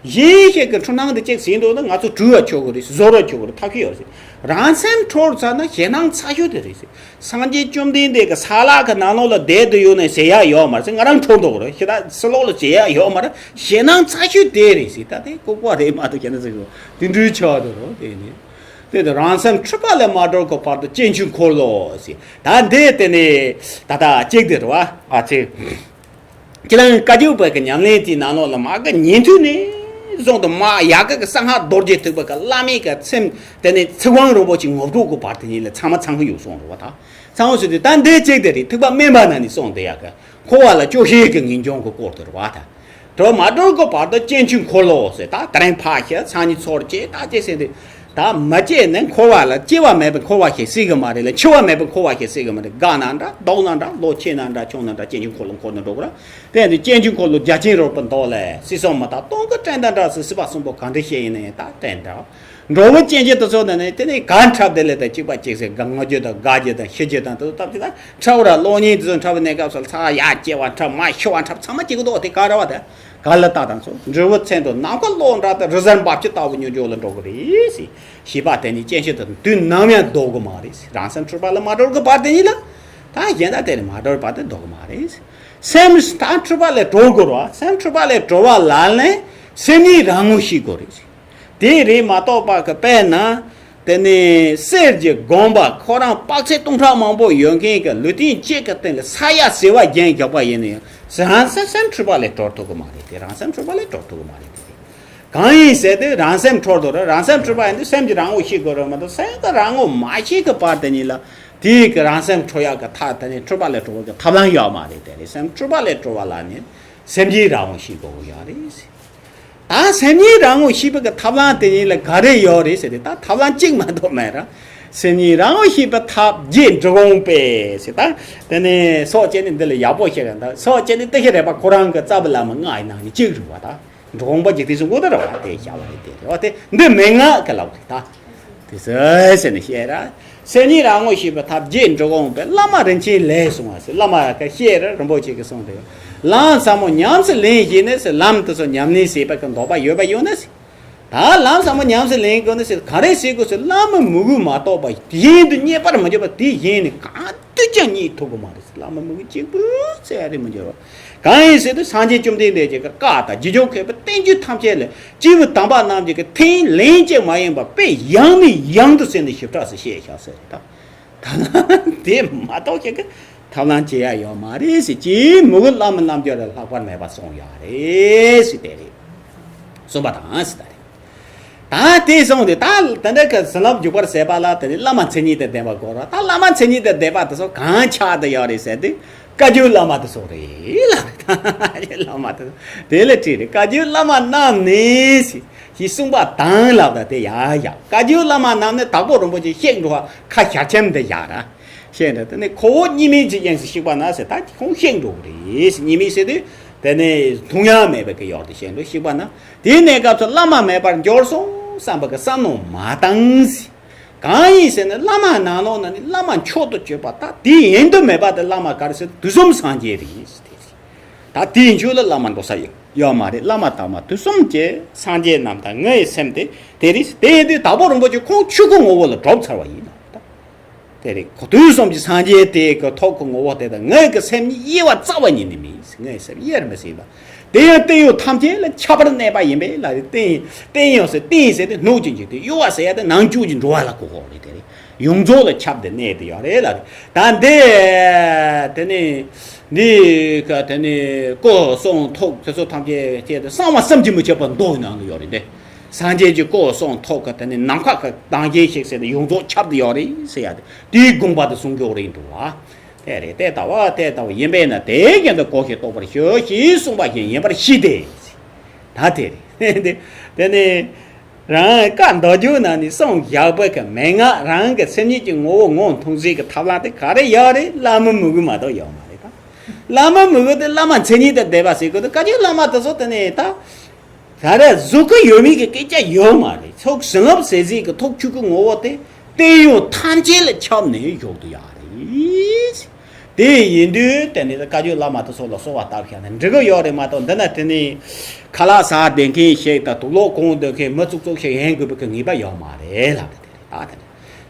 གཞན་ཞིག་གི་འཁྲུལ་སྣང་དེ་གཅིག་ཟིན་འདུག་ན་ང་ཚོ་གྲོལ་བ་ཆོག་གི་རེད། བཟོ་ར་ཆོག་གི་རེད། ཐབས་ཤེས་ཡོད་རེད། རང་སེམས་འཁྲུལ་ཚར་ན་ཞེད་སྣང་ཚ་ཤོས་དེ་རེད་ཟེར། སངས་རྒྱས་བཅོམ་ལྡན་འདས་ཀྱི་ས་ལག་གི་ནང་ལོགས་ལ་བསྡད་དུ་ཡོད་ནས་ཟེར་ཡ་ཡོད་མ་རེད་ཟེར། ང་རང་འཁྲུལ་འདུག་རེད། ཤི་ད་སི་ལོག་ལ་ཟེར་ཡ་ཡོད་མ་རེད། ཞེད་སྣང་ཚ་ཤོས་དེ་རེད་ཟེར། ད་དེ་ལྐུགས་པ་རེད་མ་གཏོགས་ཁྱེད་ན་ཟེར་གི་དེ་འདྲའི་ཆགས་འདུག་རོ། དེ་ནི་དེ་དེ་རང་སེམས་འཁྲུལ་པ་ལས་མ་གྲོལ་གི་བར་དུ་སྐྱེ་འཆི་འཁོར་ལོ་ཟེར། ད་འདི་དེ་ནི་ད་ལྟ་གཅིག་དེ་རེད་བ། ཨ་ཙི། ཁྱེད་རང་བཀའ་བརྒྱུད་པའི་གི་ཉམས་ལེན་དེའི་ནང་ལོགས་ལ་མ་གི་ཉན་ཐོས་ནས་བཟུང་དུ་མ་ཡ་གི་གི་གསང་སྔགས་རྡོ་རྗེ་ཐེག་པ་གི་བླ་མའི་གི་སེམས་དེ་ནས་ཚིག་དབང་རིན་པོ་ཆེ་ངོ་སྤྲོད་གི་བར་དེ་ཉིད་ལ་ཚང་མ་ཚང་གི་ཡོད་གསུངས་རེད་བ། ད་ཚང་བ་ཟེར་དུས་ད་འདི་གཅིག་དེ་རེད། ཐེག་པ་དམན་པ་ན་ནི་གསུངས་དེ་ཡ་གི་འཁོར་བ་ལ་སྐྱོ་ཤས་གི་ངེས་འབྱུང་གི་སྐོར་དེ་རེད་བ། ད་གྲོལ་མ་གྲོལ་གི་བར་དུ་སྐྱེ་འཆི་འཁོར་ལོ་ཟེར། ད་དེ་རིང་ཕར་ཤི་སང་ཉིན་ཚོར་སྐྱེ་ད་སྐྱེ་ཟེར་དུས། ད་མ་སྐྱེས་ནས་འཁོར་བ་ལ་སྐྱེ་བ་མེད་པའི་འཁོར་བ་ཞིག་སྲིད་གི་མ་རེད་ལ། འཆི་བ་མེད་པའི་འཁོར་བ་ཞིག་སྲིད་གི་མ་རེད། རྒ་ན་འདྲ་མདོག་ན་འདྲ་ལོ་ཆེ་ན་འདྲ་ཆུང་ན་འདྲ་སྐྱེ་འཆི་འཁོར་ལོ་འཁོར་ནས་འགྲོ་གི་ར། དེ་ཡང་དུ་སྐྱེ་འཆི་འཁོར་ལོ་རྒྱ་ཆེན་རོལ་པའི་མདོ་ལས་སྲིད་གསུམ་མི་རྟག་སྟོང་གི་དྲན་དང་འདྲ་ཟེར། སྲིད་པ་གསུམ་པོ་གང་འདྲ་བཤད་ཡིན་ན་ཡང་ད་དྲན་འདྲ། འགྲོ་བའི་སྐྱེ་འཆི་དེ་ཚོ་ནི་ནི་དེ་ནི་ག་འཁྲབ་དེ་ལས་ད་གཅིག་པ་གཅིག་ཟེར་ག་ང་རྒྱུད་དང་རྒ་རྒྱུད་དང་ཤི་རྒྱུད་དང་དེ་ཚོ་སྟབས་གཅིག་ད་འཁྲབ་ར་གློག་བརྙན་དེ་ཚོ་འཁྲབ་པའི་གནས་སྐབས་སུ་ཚ་ཡ་སྐྱེ་བ་འཁྲབ་མ་ཤི་བ་འཁྲབ་ཚང་མ་སྐྱེ་གི་འདུག་དེ་ག་ར་བ་དེ། ག་ལ་ལྟ་དང་སོགས་འབྲས་བུ་མཚན་དང་ནམ་མཁའ་ལོག་འདྲ་དང་རི་གཟར་འབབ་ཆུ་ལྟ་བུ་མྱུར་མགྱོགས་ལ་འགྲོ་གི་རེད་ཟེར། ཤེས་པ་དེ་ནི་སྐྱེ་འཆི་དང་དུས་ནམ་ཡང་ལྡོག་གི་མ་རེད་ཟེར། རང་སེམས་འཁྲུལ་པ་ལས་མ་གྲོལ་གི་བར་དེ་ཉིད་ལ། ད་གཞན་དག་དེ་ལས་མ་གྲོལ་བར་དུ་ལྡོག་གི་མ་རེད་ཟེར། སེམས་ད་འཁྲུལ་པ་ལས་གྲོལ་དགོས་རེད་བ། སེམས་འཁྲུལ་པ་ལས་གྲོལ་བ་ལ་ནི་སེམས་ཉིད་རང་ངོ་ཤེས་དགོས་རེད་ཟེར། དེ་རེད་མ་གཏོགས་པ་གི་དཔེར་ན། དེ་ནས་གསེར་གྱི་དགོན་པ་ཁོ་རང་དཔག་ཚད་སྟོང་ཕྲག་མང་པོ་ཡོད་མཁན་གྱི་ལུས་རྟེན་གཅིག་གི་སྟེང་ལ་ས་ཡ་ཟེར་བ་རྒྱན་བཞག་པ་ཡིན་ན་ཡང་རང་སེམས་སེམས་འཁྲུལ་པ་ལས་གྲོལ་ཐུབ་ཀྱི་མ་རེད་དེ། རང་སེམས་འཁྲུལ་པ་ལས་གྲོལ་ཐུབ་ཀྱི་མ་རེད་དེ། གང་ཡིན་ཟེར་དུས་རང་སེམས་འཁྲུལ་དོ་རེད། རང་སེམས་འཁྲུལ་པ་ཡིན་དུས་སེམས་ཀྱི་རང་ངོ་ཤེས་དགོས་རེད་མ་གཏོགས་སེམས་ཀྱི་རང་ངོ་མ་ཤེས་ཀྱི་བར་དེ་ཉིད་ལ་དེའི་གི་རང་སེམས་འཁྲུལ་ཡག་གི་ཐབས་དེ་ནི་འཁྲུལ་པ་ལས་གྲོལ་བའི་གི་ཐབས་ལམ་ཡོད་མ་རེད་དེ། རེད་སེམས་འཁྲུལ་པ་ལས་གྲོལ་བ་ལ་ནི་སེམས་ཀྱི་རང་ངོ་ཤེས་དགོས་ཀྱི་ཡོད་རེད། ད་སེམས་ཉིད་རང་ངོ་ཤེས་པའི་གི་ཐབས་ལམ་དེ་ཉིད་ལ་ག་རེ་ཡོད་རེད་ཟེར་ཏེ། ད་ཐབས་ལམ་གཅིག་མ་གཏོགས་མེད་ར། སེམས་ཉིད་རང་ངོ་ཤེས་པའི་ཐབས་རྗེ་འབྲི་གུང་པས་ཟེར། ད་དེ་ནས་སོགས་བཅས་ནི་འདི་ལ་ཡག་པོ་བཤད་ག་ད་སོགས་བཅས་ནི་ཏི་ཤི་རས་པ་ཁོ་རང་གི་རྩ་བའི་བླ་མ་ལྔ་ཡི་ནང་ནས་གཅིག་རེད་བ། ད་འབྲི་གུང་པ་འཇིག་རྟེན་གསུམ་མགོན་དུ་ར་བ་དེ་བྱ་བ་རེད་དེ་རེད་བ། དེ་འདི་མན་ངག་གི་ལབ་རེད་ད། དེ་ཟེར་ཟེར་ནས་བཤད་ར། སེམས་ཉིད་རང་ངོ་ཤེས་པའི་ཐབས་རྗེ་འབྲི་གུང་པས་བླ་མ་རིན་ཆེན་ལས་གསུངས་པ་ཟེར། བླ་མ་ཁ་བཤད་ར་རིན་པོ་ཆེ་གིས་གསུངས་ཏེ། ལམ་ཟབ་མོ་ཉམས་སུ་ལེན་བཞིན་ནས་ཟེར། ལམ་དེ་ཚོ་ཉམས་ལེན་བྱེད་པ་གི་འདོད་པ་ཡོད་པ་ཡོད་ན་ཟེར། ད་ལམ་ཟབ་མོ་ཉམས་སུ་ལེན་དགོས་ན་ཟེར། ག་རེ་བྱེད་དགོས་ཟེར། བླ་མའི་མོས་གུས་མ་གཏོགས་པ་གཞན་དུ་རྙེད་པར་མི་འགྱུར་བ་དེ་གཞན་ནི་གང་དུ་ཀྱང་རྙེད་ཐུབ་ཀྱི་མ་རེད་ཟེར། བླ་མའི་མོས་གུས་གཅིག་པུ་ཟེར་ཡ་རེད་མི་འགྱུར་བ། གང་ཡིན་ཟེར་དུས་སངས་རྒྱས་བཅོམ་ལྡན་འདས་ཀྱི་བཀའ་དང་རྗེས་འཇུག་མཁས་པའི་བསྟན་བཅོས་ཐམས་ཅད་ལས་སྐྱེས་བུ་དམ་པ་རྣམས་ཀྱིས་ཐེངས་ལན་གཅིག་མ་ཡིན་པར་དཔེ་ཡང་ནས་ཡང་དུ་གསན་ནས་ཞིབ་ཕྲ་སུ་བཤད་བཞག་ཟེར་ད། ད་ལམ་དེ་མ་གཏོགས་ཞིག་གི་ཐབས་ལམ་བྱེད་ཡ་ཡོད་མ་རེད་ཟེར། ཅིའི་མོས་གུས་བླ་མའི་རྣལ་འབྱོར་ལས་ལྷག་པར་མེད་པ་གསུངས་ཡོད་རེད་ཟེར་དེ་རེད། གསུངས་པ་དང་ཟེར་ད་རེད། ད་དེ་སོང་དུས་ད་དེ་འདྲ་གི་བྱིན་རླབས་འཇུག་པར་བྱེད་པ་ལ་དེ་ནི་བླ་མ་མཚན་ཉིད་དང་ལྡན་པ་དགོས་ར། ད་བླ་མ་མཚན་ཉིད་དང་ལྡན་པ་དེ་ཚོ་གང་ཆགས་བསྡད་ཡོད་རེད་ཟེར་དུས་བཀའ་བརྒྱུད་བླ་མ་དེ་ཚོ་རེད་ལབ་རེད། ད་བླ་མ་དེ་ཚོ་དེ་ལ་དྲིས་རེད། བཀའ་བརྒྱུད་བླ་མ་རྣམས་ནི་ཞེས་གསུངས་པ་དང་ལབ། ད་དེ་ཡ་ཡ་བཀའ་བརྒྱུད་བླ་མ་རྣམས་ནི་དྭགས་པོ་རིན་པོ་ཆེ་གཤེགས་འགྲོ་བ་ཁ་ཞལ་ཆེམས་དེ་བཞག་ར། ཤེས་འདྲ་དེ་ནི་ཁོ་བོ་གཉིས་མེད་ཀྱི་དབྱིངས་སུ་གཤེགས་པ་ན་ཟེར། ད་ཁོང་གཤེགས་འགྲོ་གི་རེད་ཟེར། གཉིས་མེད་ཟེར་དུས་དེ་ནི་མཐོང་ཡ་མེད་པའི་གི་ཡོག་དེ་གཤེགས་འགྲོ་གཤེགས་པ་ན། དེའི་གནས་སྐབས་སུ་བླ་མ་མེད་པར་འགྱུར་སོང་བསམ་པ་གི་བསམ་མནོ་མ་བཏང་ཟེར། གང་ཡིན་ཟེར་ན་བླ་མ་ནང་ལོགས་ན་ནི་བླ་མ་མཆོག་ཏུ་གྱུར་པ་ད་དེ་ཡིན་དུ་མེད་པ་དེ་བླ་མ་ག་རེ་ཟེར། དུས་གསུམ་སངས་རྒྱས་རེད་ཟེར། དེ་ད་དེའི་མཆོག་ལ་བླ་མ་འགྲོ་ས་ཡོད་ཡོད་མ་རེད། བླ་མ་དམ་པ་དུས་གསུམ་གྱི་སངས་རྒྱས་རྣམས་དང་ངའི་སེམས་དེ་དེ་རེད། དེ་ཡིན་དུས་དྭགས་པོ་རིན་པོ་ཆེ་ཁོང་ཆོས་སྐུ་ངོ་བོ་ལ་གྲུབ་ཚར་བ་ཡིན་ནོ། དེ་རེད། དུས་གསུམ་གྱི་སངས་རྒྱས་དེ་གི་ཐོག་གི་ངོ་བོ་དེ་དང་ངའི་གི་སེམས་གཉིས་དབྱེ་བ་རྩ་བ་ཉིད་ནས་མེད། ངའི་སེམས་དབྱེར་མི་སྲིད་པ། དེ་ཡང་བརྟན་གཡོ་ཐམས་ཅད་ལ་ཁྱབ་པར་གནས་པ་ཡིན་པས་ལ་རེ། བརྟན་བརྟན་གཡོ་ཟེར་བརྟན་ཟེར་དེ་སྣོད་ཀྱི་འཇིག་རྟེན། གཡོ་བ་ཟེར་ཡ་དེ་ནང་བཅུད་ཀྱི་འགྲོ་བ་ལ་གོ་དགོས་རེད། དེ་རེད། ཡོངས་རྫོགས་ལ་ཁྱབ་སྟེ་གནས་ཏེ་ཡོད་རེད་ལ་རེ། ད་འདི་དེ་ནི་འདི་ག་དེ་ནི་སྐུ་གསུང་ཐུགས་དེ་ཚོ་ཐམས་ཅད་བསྐྱེད་དེ་གསང་བ་བསམ་གྱིས་མི་ཁྱབ་པ་མདོ་ནང་ལ་ཡོད་རེད་དེ། སངས་རྒྱས་ཀྱི་སྐུ་གསུང་ཐུགས་ཀྱི་དེ་ནི་ནམ་མཁའ་གི་མདངས་ཅན་ཞིག་ཟེར་ཏེ་ཡོངས་རྫོགས་ཁྱབ་སྟེ་ཡོད་རེད་ཟེར་ཡ་དེ་དེའི་དགོངས་པ་དེ་གསུང་རྒྱུ་རེད་འདུག་བ། དེ་རེད། དེ་ལྟ་བ་དེ་ལྟ་བུ་ཡིན་པས་ན་དེའི་རྒྱན་དུ་གོ་ཞིང་རྟོགས་པར་ཞུ་ཞེས་གསུངས་པ་བཞིན་ཡིན་པར་ཤེས་ཏེ། ད་དེ་རེད། དེ་ནི་རང་བཀའ་མདོ་རྒྱུད་ནང་ནས་གསུངས་བཞག་པའི་གི་མན་ངག་རང་གི་སེམས་ཉིད་ཀྱི་ངོ་བོ་ངོ་མཐོང་ཟེར་གི་ཐབས་ལམ་དེ་ག་རེ་ཡོད་རེད། བླ་མའི་མོས་གུས་མ་གཏོགས་ཡོད་མ་རེད་ད། བླ་མའི་མོས་གུས་དེ་བླ་མ་མཚན་ཉིད་དང་ལྡན་པ་ཟེར་དགོས་དེ། བཀའ་བརྒྱུད་བླ་མ་དེ་ཚོ་དེ་ནས་ད་ ད་རེས་བཟོ་གི་ཡོད་མེད་ཀྱི་སྐད་ཆ་ཡོད་མ་རེད། ཚོགས་བྱིན་རླབས་ཟེར་ཟིག་གི་ཐོག་ཆོས་སྐུ་ངོ་བོ་དེ་བསྟན་ཡོད་ཐམས་ཅད་ལ་ཁྱབ་ནས་བཞུགས་དུ་ཡོད་རེད། དེ་ཡིན་དུས་དེ་ནི་བཀའ་བརྒྱུད་བླ་མ་དེ་ཚོ་ལ་གསོལ་བ་བཏབ་བཞག་ནས་འགྲིག་གི་ཡོད་རེད་མ་གཏོགས། འདི་ན་དེ་ནི་ཁ་ལག་ཟ་བསྡད་མཁན་ཞིག་དང་དུག་ལོག་གོན་སྡོད་མཁན་མི་ཙུག་ཙུག་ཞིག་ཡིན་དགོས་པའི་གི་ངེས་པ་ཡོད་མ་རེད་ལབ་དེ་རེད།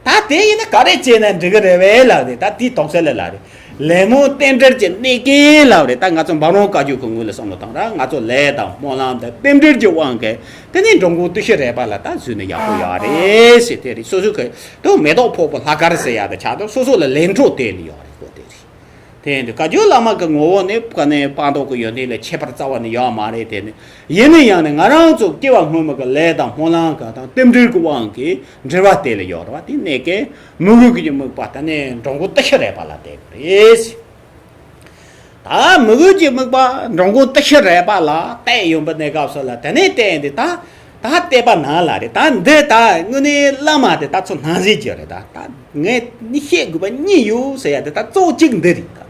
ད་དེ་ཡིན་ན་ག་རེ་བྱས་ན་འགྲིག་གི་རེད་བས་ལབ་རེད། ད་དེའི་དོགས་སེལ་ལ་ལབ་རེད། ལད་མོ་རྟེན་འབྲེལ་གྱི་གནད་ཀའི་ལབ་རེད། ད་ང་ཚོ་འབུམ་རམས་བཀའ་བརྒྱུད་ཀྱི་ངོས་ལ་བསམ་བློ་བཏང་ར། ང་ཚོ་ལས་དང་སྨོན་ལམ་དང་རྟེན་འབྲེལ་གྱི་དབང་གིས་དེ་ནས་འགྲོ་མགོན་ཏི་ཤྲི་རས་པ་ལ་ད་བཟོས་ན་ཡག་པོ་ཡོད་རེད་ཟེར། དེ་རེད། སོ་སོ་གི་དུ་མེ་ཏོག་ཕོག་པོ་ལྷ་དཀར་ཟེར་ཡག་དེ་ཆགས་འདུག་སོ་སོ་ལ་ལས་འཕྲོ་དེ་ལ་ཡོད་རེད་ཀོ། དེ་རེད། དེ་ཡིན་དུས་བཀའ་བརྒྱུད་བླ་མ་གི་ངོ་བོ་ནི་ཀ་ནས་སྤངས་རྟོགས་ཀྱི་ཡོན་ཏན་ལས་ཁྱད་པར་རྩ་བ་ནས་ཡོད་མ་རེད། དེ་ནི་ཡིན་ན་ཡང་ནི་ང་རང་ཚོ་སྐྱེ་བ་སྔོན་མ་གི་ལས་དང་སྨོན་ལམ་གང་དང་རྟེན་འབྲེལ་གྱི་དབང་གིས་འབྲེལ་བ་དེ་ལ་ཡོད་རེད་བ། དེ་གནད་ཀའི་མོས་གུས་ཀྱི་དམིགས་པ་དེ་ནས་འགྲོ་མགོན་ཏི་ཤྲི་རས་པ་ལ་གཏད་དགོས་རེད། ད་མོས་གུས་ཀྱི་དམིགས་པ་འགྲོ་མགོན་ཏི་ཤྲི་རས་པ་ལ་གཏད་ཡོང་པའི་གནས་སྐབས་སུ་ལ་དེ་ནས་བལྟས་ཏེ་ད་ད་བལྟས་པ་ནང་ལ་རེད། ད་འདི་ད་དངོས་གནས་བླ་མ་དེ་ད་ཚོ་སྣང་ཟེར་གྱི་རེད། ད་ད་ངས་ནི་བཤད་དགོས་པ་གཉིས་ཡོད་ཟེར་ཡ་དེ་ད་གཙོ་བོ་གཅིག་འདི་རེད། ད་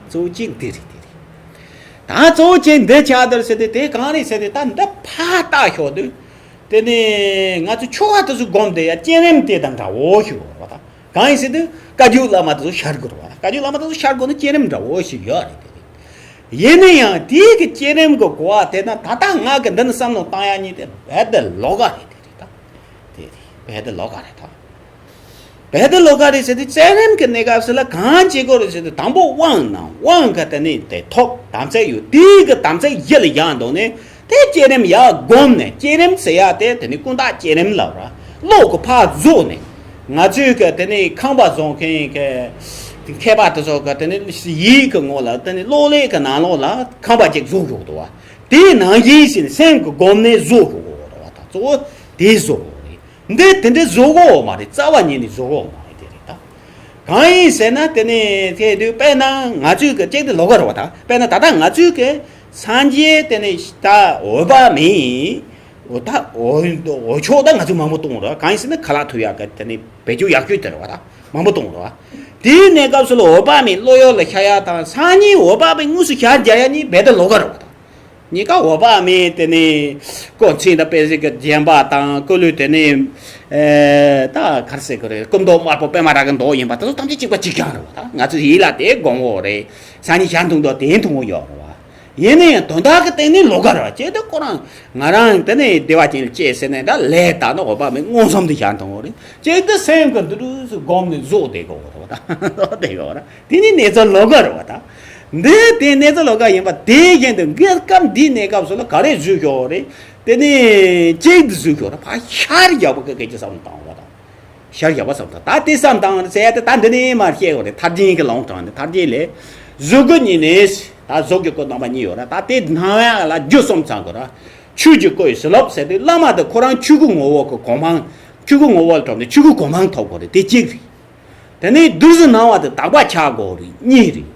གཙོ་བོ་གཅིག་འདི་རེད། དེ་རེད། ད་གཙོ་བོ་གཅིག་འདི་ཆགས་འདུག་ཟེར་ཏེ་དེ་གང་རེད་ཟེར་ཏེ། ད་འདི་ཕར་ལྟ་ཤོག་དུས་དེ་ནས་ང་ཚོ་ཆོ་ག་དེ་ཚོ་སྒོམ་དེ་ཡ་བསྐྱེད་རིམ་དེ་དང་འདྲ་བོ་ཞིག་ཡོད་རེད་བ། ད་གང་ཡིན་ཟེར་དུས་བཀའ་བརྒྱུད་བླ་མ་དེ་ཚོ་ཤར་དགོས་རེད་བ། བཀའ་བརྒྱུད་བླ་མ་དེ་ཚོ་ཤར་དགོས་ན་བསྐྱེད་རིམ་འདྲ་བོ་ཞིག་ཡོད་རེད། དེ་རེད། ཡིན་ན་ཡང་དེའི་གི་བསྐྱེད་རིམ་གི་གོ་བ་དེ་ན་ད་ལྟ་ང་གི་འདི་ནི་བསམ་བློ་བཏང་ཡ་གཉིས་དེ་རྦད་དེ་ལོགས་ཀ་རེད། དེ་རེད། ད་དེ་རེད། རྦད་དེ་ལོགས་ཀ་རེད། ད་རྦད་དེ་ལོགས་ཀ་རེད་ཟེར་དུས་བསྐྱེད་རིམ་གི་གནས་སྐབས་སུ་ལ་གང་བྱེད་དགོས་རེད་ཟེར་དུས་དང་པོ་དབང་གནང་། དབང་གི་དེ་ནས་དེ་ཐོབ། དམ་ཚིག་ཡོད། དེའི་གི་དམ་ཚིག་གཞི་ལ་བཞག་འདུག་ནས་དེ་བསྐྱེད་རིམ་ཡར་བསྒོམས་ནས། བསྐྱེད་རིམ་ཟེར་ཡ་དེ་དེ་ནི་ཀུན་བརྟགས་བསྐྱེད་རིམ་ལབ་ར། བློ་གི་ཕར་རྫོགས་ནས། ང་ཚོའི་གི་དེ་ནི་ཁང་པ་བཟོ་མཁན་གི་མཁས་པ་དེ་ཚོ་གི་དེ་ནི་ཡིག་གི་ངོ་ལ་དེ་ནི་གློག་ཀླད་གི་ནང་ལོགས་ལ་ཁང་པ་ཅིག་བཟོ་དགོས་འདུག་བ། དེའི་ནང་བཞིན་ཞིག་སེམས་ཀྱི་སྒོམ་ནས་བཟོ་དགོས་འདུག་བ། ད་གཙོ་བོ་དེ་བཟོ་དགོས་རེད། འདི་དེ་འདྲ་བཟོ་གོ་མ་རེད། རྩ་བ་ཉིད་ནས་བཟོ་གོ་མ་རེད། དེ་རེད། ད་གང་ཡིན་ཟེར་ན་དེ་ནི་དེ་དུས་དཔེར་ན་ང་ཚོའི་གི་ཅིག་དེ་ལོགས་ཀ་རེད་བ། ད་དཔེར་ན་ད་ལྟ་ང་ཚོའི་གི་སངས་རྒྱས་དེ་ནི་ད་འོད་དཔག་མེད། འོ་ད་འོ་འོ་ཆོག་ད་ང་ཚོས་མང་པོ་གཏོང་ར། གང་ཡིན་ཟེར་ན་ཁ་ལག་ཐུབ་ཡག་གི་དེ་ནི་བེད་སྤྱོད་ཡག་ཤོས་དེ་རེད་བ། ད་མང་པོ་གཏོང་ར། དེའི་གནས་སྐབས་སུ་ལ་འོད་དཔག་མེད་བློ་གཡོ་ལ་ཤར་ཡག་དང་སངས་རྒྱས་འོད་དཔག་མེད་དངོས་སུ་ཞལ་མཇལ་ཡག་གཉིས་རྦད་དེ་ལོགས་ཀ་རེད་བ། ད་གཉིས་ཀ་འོད་དཔག་མེད་དེ་ནི་ཀོ་མཚན་དང་དཔེ་གཟིགས་ཀྱི་བརྒྱན་པ་དང་། སྐུ་ལུས་དེ་ནི་ཨེ་ད་ག་རེ་ཟེར་དགོས་རེད། སྐུ་མདོག་དམར་པོ་པད་མ་ར་གི་མདོག་ཡིན་པ་དེ་ཚོ་ཐམས་ཅད་གཅིག་པ་གཅིག་རྐྱང་རེད་བ། ད་ང་ཚོས་ཡིད་ལ་དེ་དགོངས་འོ་རེད། སང་ཉིན་ཞལ་མཐོང་དུས་དེ་མཐོང་གི་ཡོད་རེད་བ། ཡིན་ན་ཡང་དོན་དག་གི་སྟེང་ནས་ལོགས་ཀ་རེད་བ། ཅེས་དེ་ཁོ་རང་ང་རང་དེ་ནས་བདེ་བ་ཅན་ལ་སྐྱེས་ཟེར་ནས་ད་ལས་དང་ནི་འོད་དཔག་མེད་མངོན་སུམ་དུ་ཞལ་མཐོང་འོ་རེད། ཅེས་དེ་སེམས་ཀྱི་འདི་འདྲ་སུ་སྒོམ་ནས་བཟོ་བསྡད་གི་འོ་རེད་བ། ད་བཟོ་བསྡད་གི་འོ་རེད། དེ་ནི་གནས་ཚུལ་ལོགས་ཀ་རེད་བ། ད་འདི་དེ་གནས་ཚུལ་ལོགས་ཀ་ཡིན་པ་དེ་བཞིན་དུ་འགལ་སྐབས་འདིའི་གནས་སྐབས་སུ་ལ་ག་རེ་བཟོས་ཤོག་རེད། དེ་ནས་གཅིག་ཏུ་བཟོས་ཤོག་རེད། ཕར་ཤར་རྒྱག་པ་གི་སྐད་ཆ་བསམ་བཏང་བ་དང་། ཤར་རྒྱག་པ་བསམ་བཏང་། ད་དེ་བསམ་བཏང་ཟེར་ཡ་དེ་ད་འདི་ནས་མར་བཤད་དགོས་རེད། ཐར་རྒྱན་གྱི་ལུང་དྲངས་ནས། ཐར་རྒྱན་ལས། གཟུགས་སྐུ་གཉིས་ནས། ད་གཟུགས་ཀྱི་སྐུ་རྣམ་པ་གཉིས་ཡོད་རེད། ད་དེ་སྣང་ཡག་ལ་རྒྱུ་གསུམ་ཚང་དགོས་རེད། ཆོས་ཀྱི་སྐུ་ཡི་བྱིན་རླབས་ཟེར་དུས་བླ་མ་དེ་ཁོ་རང་ཆོས་སྐུ་ངོ་བོ་གི་གོ་འཕང་། ཆོས་སྐུ་ངོ་བོ་ལ་གྲུབ་ནས་ཆོས་སྐུ་གོ་འཕང་ཐོབ་དགོས་རེད། དེ་གཅིག་རེད། དེ་ནས་བདུད་རྩི་སྣང་བ་དེ་དག་པ་ཆགས་དགོས་རེད། གཉིས་རེད།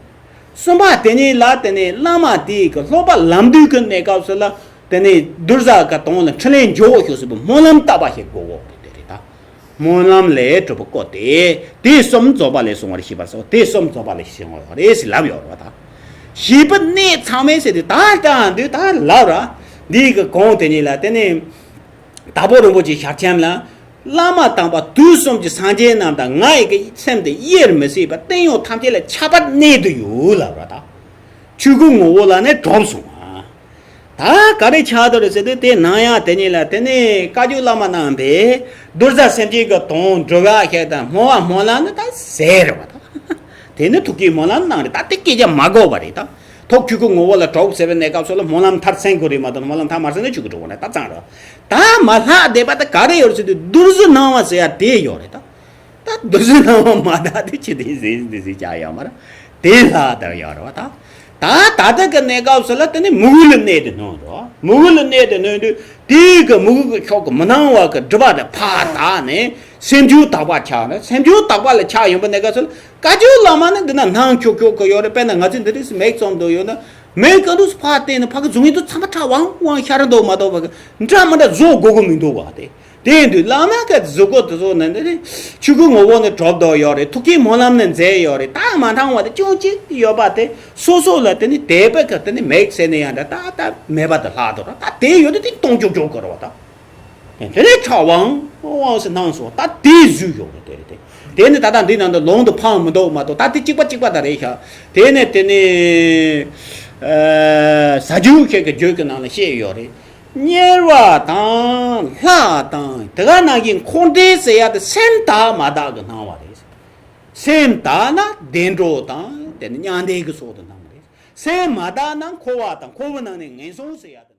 གསུམ་པ་དེ་ཉིད་ལ་དེ་ནས་བླ་མ་དེའི་གི་སློབ་པ་ལམ་བསྡུས་ཀྱི་གནས་སྐབས་སུ་ལ་དེ་ནས་བདུད་རྩི་གི་དོན་ལ་འཕྲིན་ལས་འཇོག་ཤོག་ཟེར་བའི་སྨོན་ལམ་བཏབ་པ་ཞིག་དགོས་འོ་རེད། དེ་རེད། ད་སྨོན་ལམ་ལས་གྲུབ་པའི་སྐུ་སྟེ། དེ་གསུམ་རྫོགས་པ་ལས་བྱུང་བར་ཤེས་པར་སོགས། དེ་གསུམ་རྫོགས་པ་ལས་བྱུང་བ་རེད་ཟེར་ལབ་ཡོད་རེད་བ། ད་བྱིས་པའི་གནས་ཚང་མས་ཟེར་དུས་ད་ལྟ་འདི་ད་ལབ་ར། འདིའི་གི་གོང་དེ་ཉིད་ལ་དེ་ནས། དྭགས་པོ་རིན་པོ་ཆེའི་ཞལ་ཆེམས་ལ། བླ་མ་དམ་པ་དུས་གསུམ་གྱི་སངས་རྒྱས་རྣམས་དང་ང་ཡི་གི་སེམས་དེ་དབྱེར་མི་ཕྱེད་པར་བསྟན་ཡོད་ཐམས་ཅད་ལ་ཁྱབ་པར་གནས་དུ་ཡོད་ལབ་ར། ད་ཆོས་སྐུ་ངོ་བོ་ལ་ནི་གྲུབ་སོང་ང་། ད་ག་རེ་ཆགས་འདུག་རེད་ཟེར་དུས་དེ་ནང་ཡང་དེ་ཉིད་ལ་དེ་ནས་བཀའ་བརྒྱུད་བླ་མ་རྣམ་པས་བདུད་རྩི་སེམས་བསྐྱེད་ཀྱི་དོན་སྒྲུབ་ཡག་ཞིག་དང་སྨོན་པ་སྨོན་ལམ་ནི་ད་ཟེར་རེད་བ། ད་དེ་ནི་ཐུགས་བསྐྱེད་སྨོན་ལམ་གནང་རེད། ད་དེ་སྐད་ཆ་མ་གོ་བ་རེད། ད་ཐོག་ཆོས་སྐུ་ངོ་བོ་ལ་གྲུབ་ཟེར་བའི་གནས་སྐབས་སུ་ལ་སྨོན་ལམ་མཐར་སོན་དགོས་རེད་མ་གཏོགས། སྨོན་ལམ་མཐར་མ་སོན་ན་ཆོས་སྐུ་གྲུབ་དགོས་ན་ད་ཚང་རེད། ད་མ་ལྷག་བསྡད་པ་ད་ག་རེ་ཡོད་རེད་ཟེར་དུས་བདུད་རྩི་སྣང་བ་ཟེར་ཡ་དེ་ཡོད་རེད། ད་ད་བདུད་རྩི་སྣང་བ་མ་དག་དེ་ཅི་དེ་ཟེར་འདི་ཟེར་ཅག་ཡོད་མ་རེད། དེ་ལྷག་ད་ཡོད་རེད་བ། ད་ད་ད་ལྟ་གི་གནས་སྐབས་སུ་ལ་དེ་ནི་མོས་གུས་ལ་གནས་ཏེ་ནོན་རེད་བ། མོས་གུས་ལ་གནས་ཏེ་ནོན་དུས་དེའི་གི་མོས་གུས་ཀྱི་ཕྱོགས་ཀྱི་མི་སྣང་བ་གི་སྒྲིབ་པ་དེ་ཕར་དག་ནས་སེམས་བྱུང་དག་པ་ཆགས་ནས། སེམས་བྱུང་དག་པ་ལ་ཆགས་ཡོང་པའི་གནས་སྐབས་སུ་ལ་བཀའ་བརྒྱུད་བླ་མ་ནི་འདི་ན་སྣང་ཁྱོག་ཁྱོག་གི་ཡོད་རེད། དཔེར་ན་ང་ཚོས་འདི་རིགས་སུ་མིག་བཙུམ་དུ་ཡོད་ན། མིག་ག་འདུག་སུ་ཕར་བལྟས་ན་ཕ་གི་གཟུགས་བརྙན་དུ་ཚང་མ་ཁྲ་ཝང་ཝང་ཤར་འདུག་མ་གཏོགས་པ་གི་འདྲ་མི་འདྲ་བཟོ་དགོས་གི་མི་འདུག་བ། དེ་ དེ་ཡིན་དུས་བླ་མ་གི་གཟུགས་སྐུ་དེ་ཚོ་ནི་འདི་ནི་ཆོས་སྐུ་ངོ་བོ་ནི་གྲུབ་བསྡད་ཡོད་རེད། ཐུགས་ཀའི་སྨོན་ལམ་ནི་མཛད་ཡོད་རེད། ད་མ་འདང་བ་དེ་ཅུང་ཅིག་ཡོད་པ་དེ་སོ་སོ་ལ་དེ་ནི་དད་པ་གི་དེ་ནི་མེད་ཟེར་ནི་ཡང་འདྲ། ད་ད་མེད་པ་དེ་ལྷག་འདུག་ར། ད་དེ་ཡོད་དུས་དེ་གཏོང་ཆོག་ཆོག་དགོས་རེད་བ། ད་དེ་ནས་ཁྲ་ཝང་ཝང་ཟེར་གནང་སོང་། ད་དེ་བཟོས་ཡོད་རེད། དེ་རེད། དེ་དེ་ནི་ད་ལྟ་འདི་ནང་དུ་ལུང་དུ་འཕངས་མི་འདུག་མ་གཏོགས། ད་དེ་གཅིག་པ་གཅིག་པ་ད་རེད་ཤག་དེ་ནས་དེ་ནི་ཨ་ཟ་རྒྱུ་ཁྱེད་ཀྱི་རྒྱུད་ཀྱི་ནང་ལ་བཤད་ཡོད་རེད། དམྱལ་བ་དང་ལྷ་དང་དེ་ག་ནང་བཞིན་འཁོར་འདས་ཟེར་ཡ་དེ་སེམས་དག་མ་དག་གི་སྣང་བ་རེད། སེམས་དག་ན་བདེ་འགྲོ་དང་དེ་ནི་མྱང་འདས་ཀྱི་ཚོགས་དུ་སྣང་བ་རེད། སེམས་མ་དག་ན་འཁོར་བ་དང་འཁོར་བའི་ནང་ནས་ངན་སོང་ཟེར་ཡ་དེ།